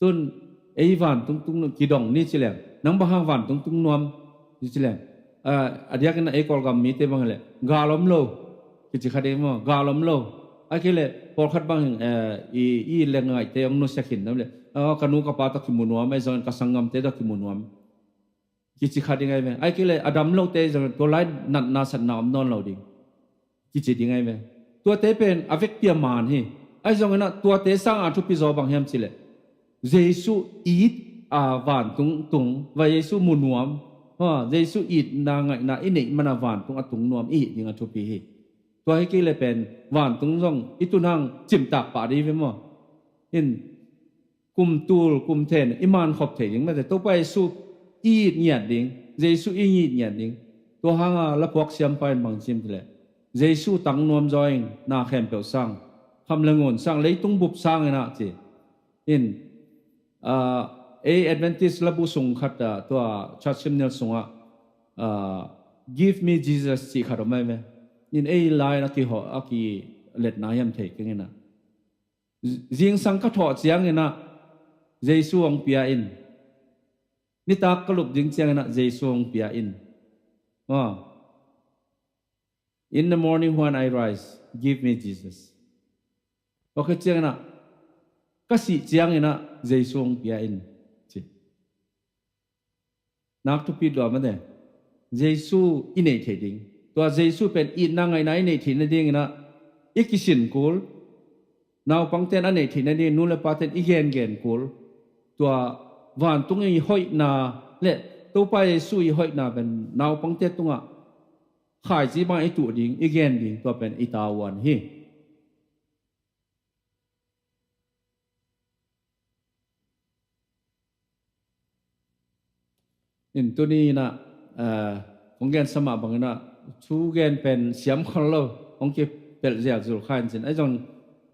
Tun ei vantung tung kidong ni ci leng, nang bang hang vantung tung nuam ni ci leng, eh, a diakin a ei Kawlgam mite bang hi leh gal om lo kici kha ding maw, gal om lo. Ahih kei leh pawlkhat bang, eh, i, i leng ngaihte hong nusia khin na leh, oh, ka nu ka pa tawh kimu nuam, ahi zongin ka sanggamte tawh kimu nuam kici kha ding ahi ve. Ahih kei leh a dam lote zong tua lai natna satna om nawn lo ding kici ding ahi ve. Tuate pen a vekpi a man hi. Ahi zong inah tuate sanga thupi zaw bang hiam cih leh, Jesu it a vantung tung, va Jesu mu nuam, ha, Jesu itna ngaihna i neih man a vantung a tung nuam i hih ding a thupi hi. Tua hi kei leh pen vantung zong i tun hang cimtak pah ding hi ve maw. In kum tul, kum then i man khop thei ding mate. Topa Jesu i it ngiat ding, Jesu i it ngiat ding. Tua hanga laphuak siampa in bang ci hiam cih leh, Jesu tang nuam zaw ing, na khempeuh sang, kham le ngun sang, leitung bup sang inah ci. In, ah, ei Adventist labu sung khat ah, tua church hymnal sungah, ah, "Give me Jesus" cih khat om ahi ve. In ei lai-in a kiho-, a kiletna hiam thei keng inah, zingsang ka thawh ciang inah Jesu hong pia in. Nitak ka lup ding ciang inah Jesu hong pia in. Ah. "In the morning when I rise, give me Jesus." Ok, ciang inah ka sih ciang inah Jesu hong pia in ci. Nak thupi lua mate. Jesu i neih theih ding, tua Jesu pen itna ngaihna i neih theih nading inah i kisin kul, naupangte'n a neih theih nading, nu le pate'n i gengen kul, tua vantung i hoihna le Topa Jesu i hoihna pen naupangte tungah khaici bang i tuh ding, i gen ding, tua pen i tavuan hi. In tuni inah, eh, kong gensa mah bang inah, thu gen pen siam khol lo, hong kipelh zelzul kha in cin. Ahi zong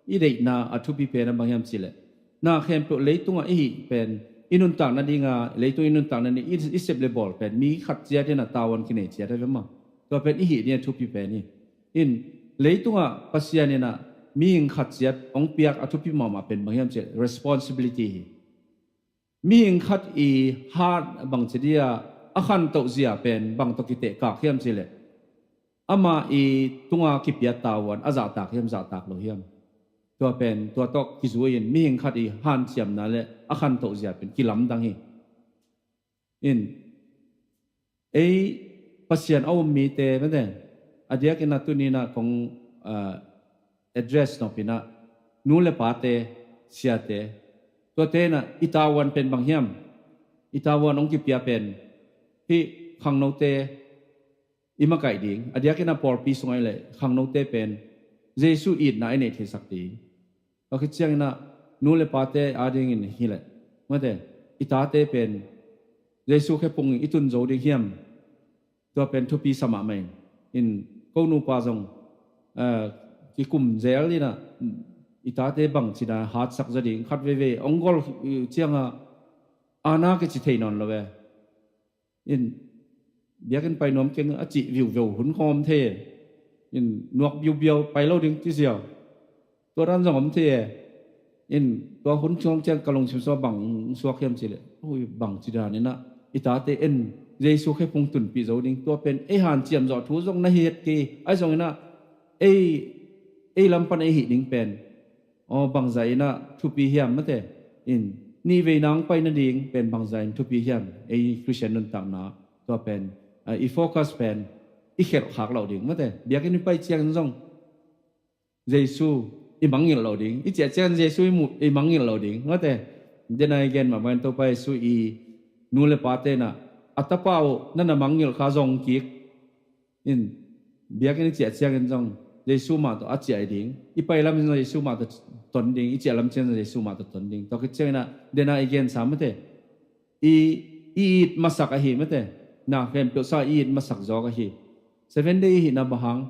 i deihna a thupi pen a bang hiam cih leh, na khempeuh leitungah i hih pen, i nuntak nadinga leitung i nuntak nading i, i sep le bawl pen mi khat ciat inah tavuan kinei ciat ahi ve maw. Tua pen i hih ding a thupi pen hi. In leitungah Pasian inah mihing khat ciat hong piak a thupi mahmah pen bang hiam cih leh, responsibility hi. Mihing khat i hat bangci dia a khantoh zia pen bang tawh kitehkak hiam cih leh, amah i tunga kipiat tavuan a zahtak hiam, zahtak lo hiam? Tua pen, tua tawh kizui-in mihing khat i hanciamna le a khantoh zia pen kilamdang hi. In, ei Pasian a um mite mate, a diakin a tuni inah kong, ah, address nop inah, nu le pate, siate, tuate inah i tavuan pen bang hiam? I tavuan hong kipia pen hih khangnote i makaih ding, a diakin a pawlpi sungah i leh khangnote pen Jesu itna i neih theisak ding. Tua khit ciang inah nu le pate adingin hi leh, mate, i tate pen Jesu khe pung i tun zo ding hiam? Tua pen thupi sa mahmah in. In ko nupa zong, eh, kikum zel inah, i tate bangci dan hatsak zaw ding, khat veivei hong gol ciangah aana kici thei nawn lo ve. In biakinn pai nuam keng a cih viuveu hun khawng om thei e. In nuak biubiau pai lo ding ci ziau. Tua dan zong om thei e. In tua hun khawng ciang ka lungsim sungah bang suak hiam cih leh, ui, bangci dan inah i tate en Jesu khephung tunpih zo ding, tua pen ei hanciam zawh thu zong na hi het kei. Ahi zong inah ei, ei lam pan ei hih ding pen aw, bangzah inah thupi hiam mate? In nihvei nang pai nading pen bangzah in thupi hiam? Ei Khristian nuntakna tua pen, ah, i focus pen i khelh khak loh ding mate. Biakinn i pai ciangin zong Jesu i mangngilh loh ding, i ciah ciangin Jesu i muh, i mangngilh loh ding mate. Dena i gen mahmah in Topa Jesu i nu le pate inah a tapa uh na na mangngilh kha zong kik. In biakinn i ciah ciangin zong Jesu mah tawh a ciah hi ding. I pai lam in zong Jesu mah tawh ton ding. I ciah lam ciangin zong Jesu mah tawh ton ding. Tua khit ciangin ah dena i gensa mate, i, i it masak ahi mate. Na khempeuh sa i it masak zawk ahi. Seven day i hihna bang hang?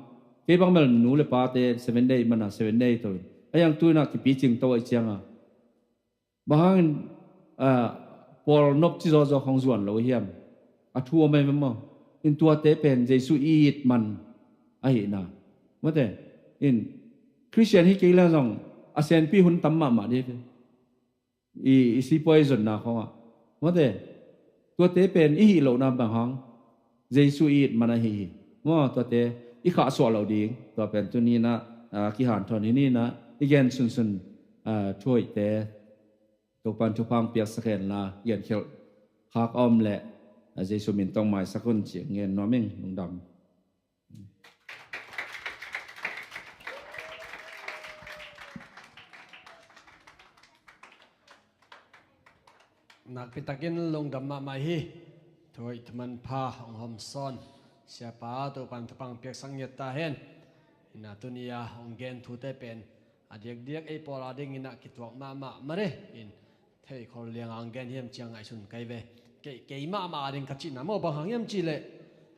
Kei bang bel nu le pate seven day i mana seven day to in a, hiang tu inah kipicing to ahi cianga bang hangin, ah, pawl nopci zawzaw khong zuan lo hiam? A thu om ahi maw? In tuate pen Jesu i it man ahihna mate. In Khristian hi kei le zong a senpi hun tam mahmah dih. I, i sipuai zonna khongah mate. Tuate pen i hih lohna bang hang? Jesu i it man ahi hi. Maw, tuate i khahsuah loh ding. Tua pen tuni inah, ah, kihanthawn hi ni inah i gen sunsun, ah, thuhoihte Topan thupha piaksak hen la, genkhelh khak a om leh, a, Jesu min tawh maisak un ci ngen nuam ing. Lungdam. Nakpitakin lungdam mahmah hi. Thuhoih thumanpha hong hawmsawn Siapa Topan thupha piaksak ngiat ta hen. Inah tuni a hong gen thute pen a diakdiak ei pawl a dingin ah kituak mahmah mare in theikhol liang ang gen hiam ciang ngaihsun kai ve. Kei, kei mahmah a ding ka cihna maw bang hang hiam cih leh,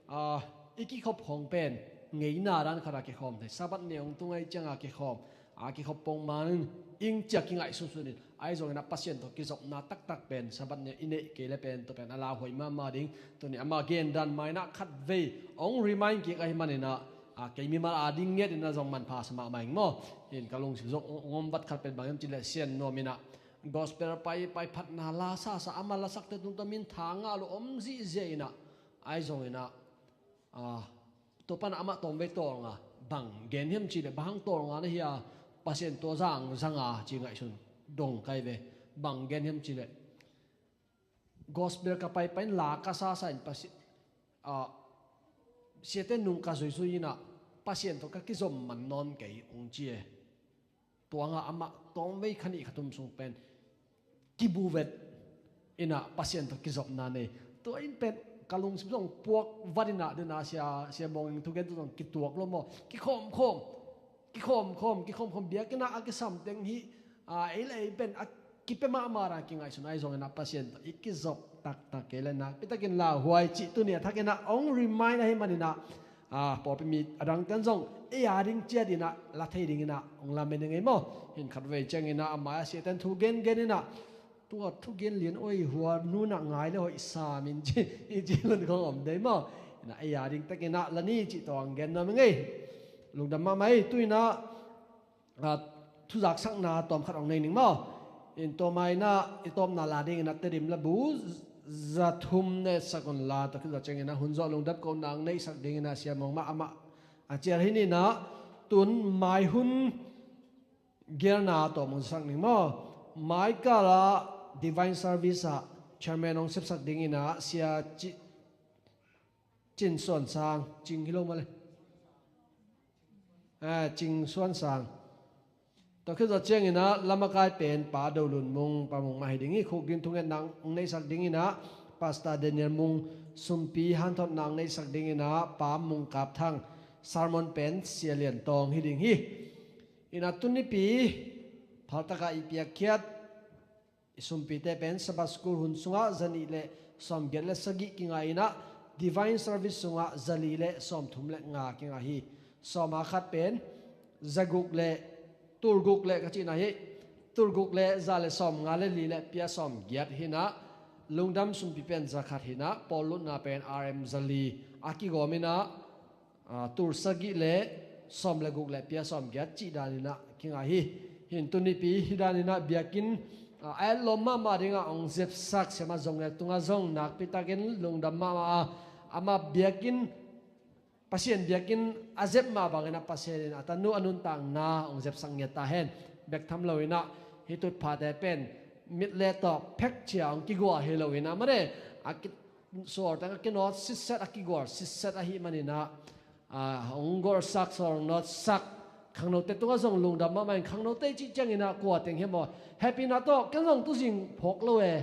ah, i kikhop khawng pen ngeina dan khat a kikhawm thei. Sabbath ni hong tung ahih cianga kikhawm, a kikhop pongman in ing cia kingaihsunsun in ahi zongin ah Pasian tawh kizopna taktak pen Sabbath ni i neih kei le pen tua pen a lauhuai mahmah ding. Tuni ama gen dan mainah khat vei hong remind kik ahi maninah, ah, kei mimal a ding ngiat inah zong manpha sa mahmah ing maw. In ka lungsim zong hong, hong om vat khat pen bang hiam cih leh Sian Nuam inah gospel pai, pai phatna la sasa ama lasakte tungtawn min tha ngah lo om zihziah inah ahi zongin ah, ah, tua panah amah tawmvei tawlnga bang gen hiam cih leh bang hang tawlnga na hi a Pasian tua zangzanga ci ngaihsun dong kai ve. Bang gen hiam cih leh gospel ka paipai in la ka sasa in Pasi-, ah, siate nung ka zuizui inah Pasian tawh ka kizom man nawn kei hong ci e. Tuanga amah tawmvei kha nih kha thum sung pen kibuvet inah Pasian tawh kizopna nei. Tua in pen ka lungsim zong puak vat inah dena sia, sia bawngin thugen tu zong kituak lo maw? Kikhawmkhawm, kikhawmkhawm, kikhawmkhawm biakinn ah a kisam teng hi, a, ei le ei pen a kipia mahmah dan kingaihsun ahi zongin ah Pasian tawh i kizop taktak kei le nakpitakin lauhuai cih tuni a thakin ah hong remind ahi maninah, a, pawlpi mi a dangte'n zong ei a ding ciat inah la thei dinginah hong lamen ing ei maw? Hin khat vei cianginah a mai a siate'n thu gengen inah tua thugen lian oi hua nunah ngai le hoih sam in ci, i ci hun khong om dei maw? Inah ei a ding takinah la ni cih tawh ang gen nuam ing ei. Lungdam mahmah ei. Tu inah, a, thuzaksakna tawm khat hong nei ning maw? In tua mainah i tawpna la dinginah Tedim labu za thum neihsak un la, tua khit zawh cianginah hun zawh lungdam kohna ang neihsak dinginah Sia Mawng mah amah a cial hi ninah tun mai hun gelna tawm hong sak ning maw? Maikal ah Divine Service ah chairman hong sepsak dinginah Sia Ci-, Cin Suan Sang, Cing hi lo mah le. Ah, Cing Suan Sang. Tua khit zawh cianginah lamakai pen Pa Do Lun Mung, Pa Mung mah hi ding hi. Khukdin thungetna ang neihsak dinginah Pastor Daniel Mung, sumpi hanthotna ang neihsak dinginah Pa Mung Kap Thang, sermon pen Sia Lian Tawng hi ding hi. Inah tunipi phaltakah i piakkhiat i sumpite pen Sabbath School hun sungah zanih le sawmgiat le sagih kingah inah Divine Service sungah zali le sawmthum le nga kingah hi. Sawma khat pen zaguk le Tulguk le ka cihna hi. Tulguk le za le sawm nga le li le pia sawm giat hinah, lungdam sumpi pen za khat hinah, pawl lutna pen R M za li a kigawm inah, tul sagih le sawm le guk le pia sawm giat cih daninah kinga hi. Hin tunipi hi daninah biakinn a etlawm mahmah dingah hong zepsak siamah zong le tungah zong nakpitakin lungdam mahmah a, amah biakinn Pasian biakinn a zep mah bangin a Pasian in a tanu a nuntakna hong zepsak ngiat ta hen. Bek tham loinah hih tutphate pen mit le tawh phek cia hong kigual hi loinah mane a ki sual teng a kinawt sitset a kigual sitset ahi maninah, a, hong gualsak sual hong nawtsak khangnote tungah zong lungdam mahmah in khangnote cih cianginah kua teng hiam aw hehpihna tawh ken zong tuzing phawk lo e.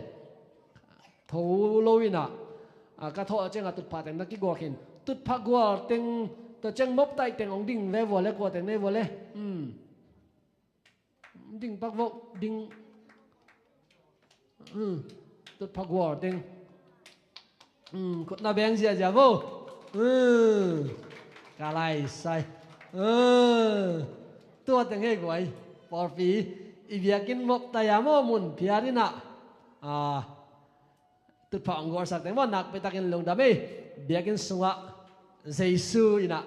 Tho lo inah, a, ka thawh a ciangah tutphah teng na kigual khin. Tutphah gual teng tua ciang mop taih teng hong ding ve vua le kua teng nei vua le. Ding pak voh ding. Tutphah gual teng. Khutna beng ziazia vo. Ka lai sai. Tua teng hei guai. Pawlpi i biakinn mop taih a maw mun phiat inah, a, tutphah hong gualsak teng maw nakpitakin lungdam ei. Biakinn sungah Jesu inah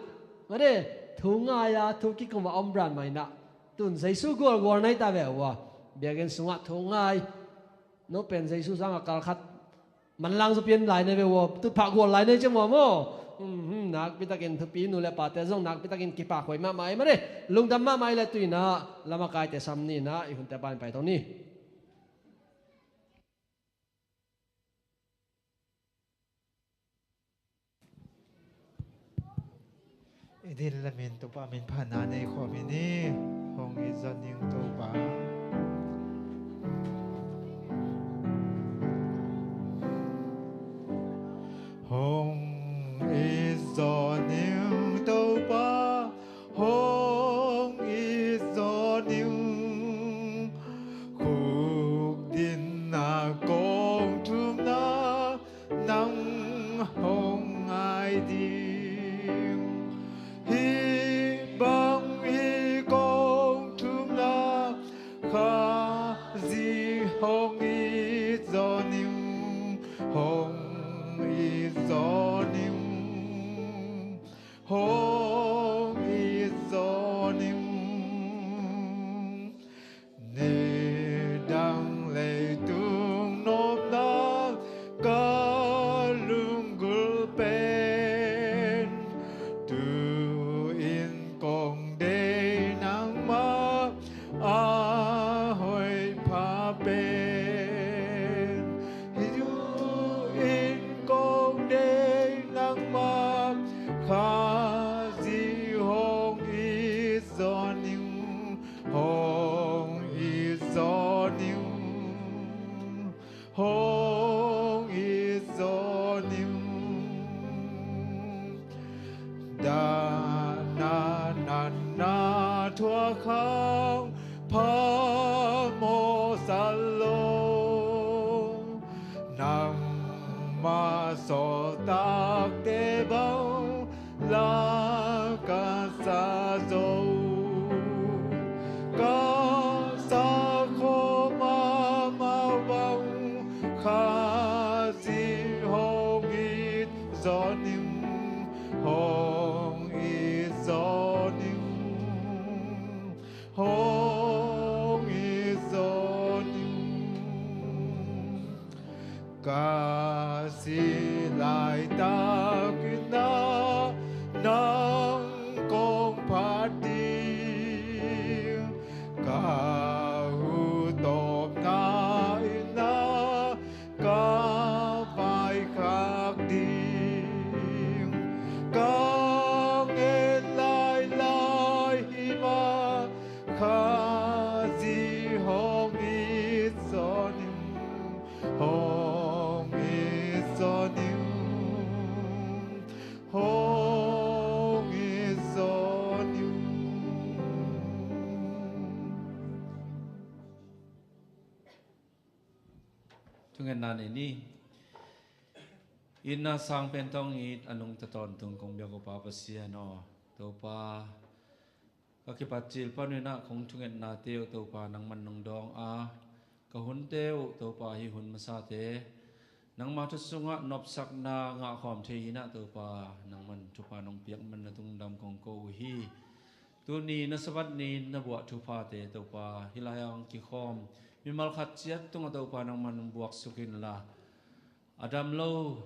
made thu ngai a thu kikum a om ran mah inah tun Jesu gualgual nai ta ve ua. Biakinn sungah thu ngai no pen Jesu sangah kal khat manlang zaw pian lai nai ve ua. Tutphah gual lai nai ciam ua maw. Nakpitakin thupi nu le pate zong nakpitakin kipak huai mahmah ei made. Lungdam mahmah ei le tu inah lam a kaite sam ni inah i hunte pan pai tong ni. I din lamin Topa min phatna nei khawm i ni. Hong it zaw ning Topa. Hong it zaw ning Topa. Hong it zaw ning. Khuk dinna kong thumna nang hong ngai ding. Hih bang hi kong thumna Khazi hong it zaw ning. Hong it zaw ning. Hong it zaw ning. Nidang leitung nopna ka lunggulh pen tu-in kong deih nangmah a hoih pha pen. Hih tu-in kong deih nangmah Khazi hong it zaw ning. Hong it zaw ning. Hong it zaw ning. Dahna natna thuak hang phamawh sa lo. Nangmah sawltakte bang la ka sa zo. Ka sa khawm amau bang Khazi hong it zaw ning. Hong it zaw ning. Hong it zaw ning. Ka si laitak in ah nang kong phat ding. Ka hu tawpna in ah ka vaikhak ding. Ka ngen lailai hi mah Khazi hong it zaw ning. Hong it zaw ning. Hong it zaw ning. Thungetna nei ni. Itna sang pen tawh hong it a nungta tawntung kong biak uh Pa Pasian aw, Topa, ka kipat cil panin ah kong thungetnate uh Topa nangman nong dawng a, ka hunte uh Topa hih hun masate nangma thu sungah nopsakna ngah khawm thei in ah Topa nangman thupha nong piak man na tungdam kong ko uh hi. Tuni na Sabbath ni na buah thuphate Topa hih lai-ah hong kikhawm mimal khat ciat tungah Topa nangman buaksuk inla, a dam lo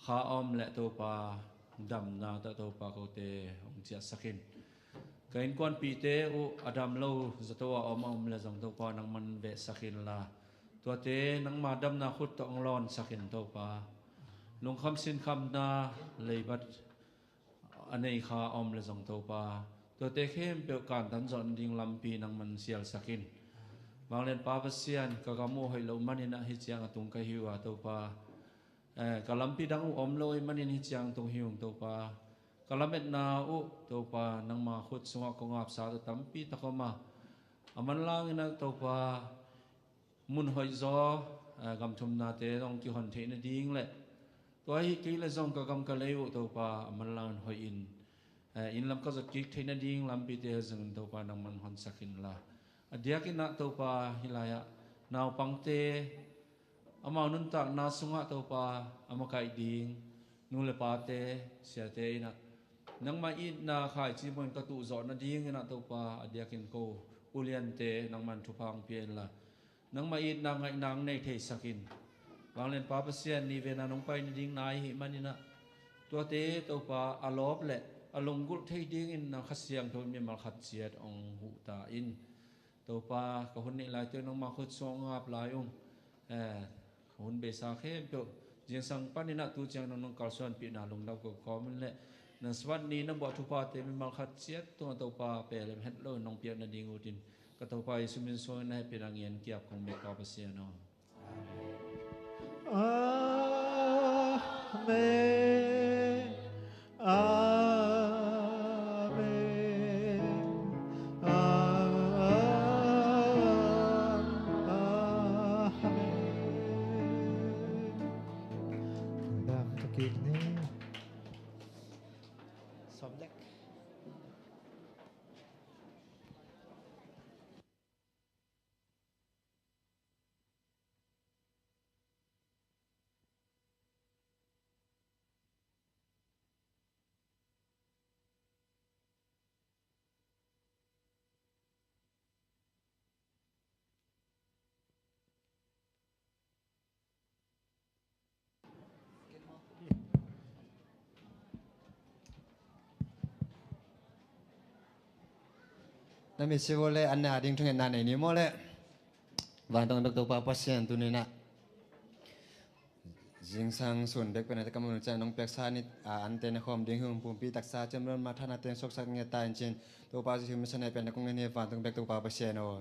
kha a om leh Topa damna tawh Topa kote hong ciahsak in. Ka innkuanpihte uh a dam lo zato a om a om leh zong Topa nangman vehsak inla, tuate nangma damna khut tawh hong lawnsak in Topa. Lungkham sinkhamna leibat a nei kha a om leh zong Topa, tuate khempeuh kantan zawh nading lampi nangman sialsak in. Vanglian Pa Pasian, ka gam uh hoih loh manin ah hih ciang a tung ka hi uh a Topa, eh, ka lampi dang uh om lo ahih manin hih ciang tung hi ung Topa. Ka lametna uh Topa nangma khut sungah kong apsa uh tampi tak om a, a manlang in ah Topa mun hoih zaw, eh, gam thumnate zong kihon theih nading leh tua ahih kei leh zong ka gam ka lei uh Topa a manlang in hoih in, eh, inn lam ka zot kik theih nading lampite zong Topa nangman honsak inla, a diakin ah Topa hih lai-ah naupangte amau nuntakna sungah Topa a makaih ding nu le pate, siate in ah nangma itna khaici mawhin ka tuhzawh nading in ah Topa a diakin ko uliante nangman thupha hong pia inla, nangma itna ngaihna hong nei theisak in. Vanglian Pa Pasian, nihvena nong pai nading nai ahih manin ah tuate Topa a lawp leh a lunggulh thei dingin na Kha Siangtho in mimal khat ciat hong huh ta in. Topa, ka hun neih lai teng nangma khut sungah hong ap lai ung. Eh, ka hun beisa khempeuh zingsang panin ah tu ciang nong nong kalsuanpihna lungdam ka kawm in leh na Sabbath ni na buah thuphate mimal khat ciat tungah Topa pelem het lo in nong piak nading utin ka Topa Jesu min suangin na hehpihna ngen kiap kong bek Pa Pasian aw. Amen. Amen. Amen. Dam takik ni. Som dek. Na mitsi uh leh an na ding thungetna nei ni maw leh. Vantung bek Topa Pasian tuni-in ah zingsang sun bek pen a te ka mun ciang nong piaksa ni a ante na khawm ding hi. Pumpi taksa ciamruan ma thana teng suaksak ngiat ta in cin Topa Jesu min suang in pen na kong ngen hi. Vantung bek Topa Pasian aw.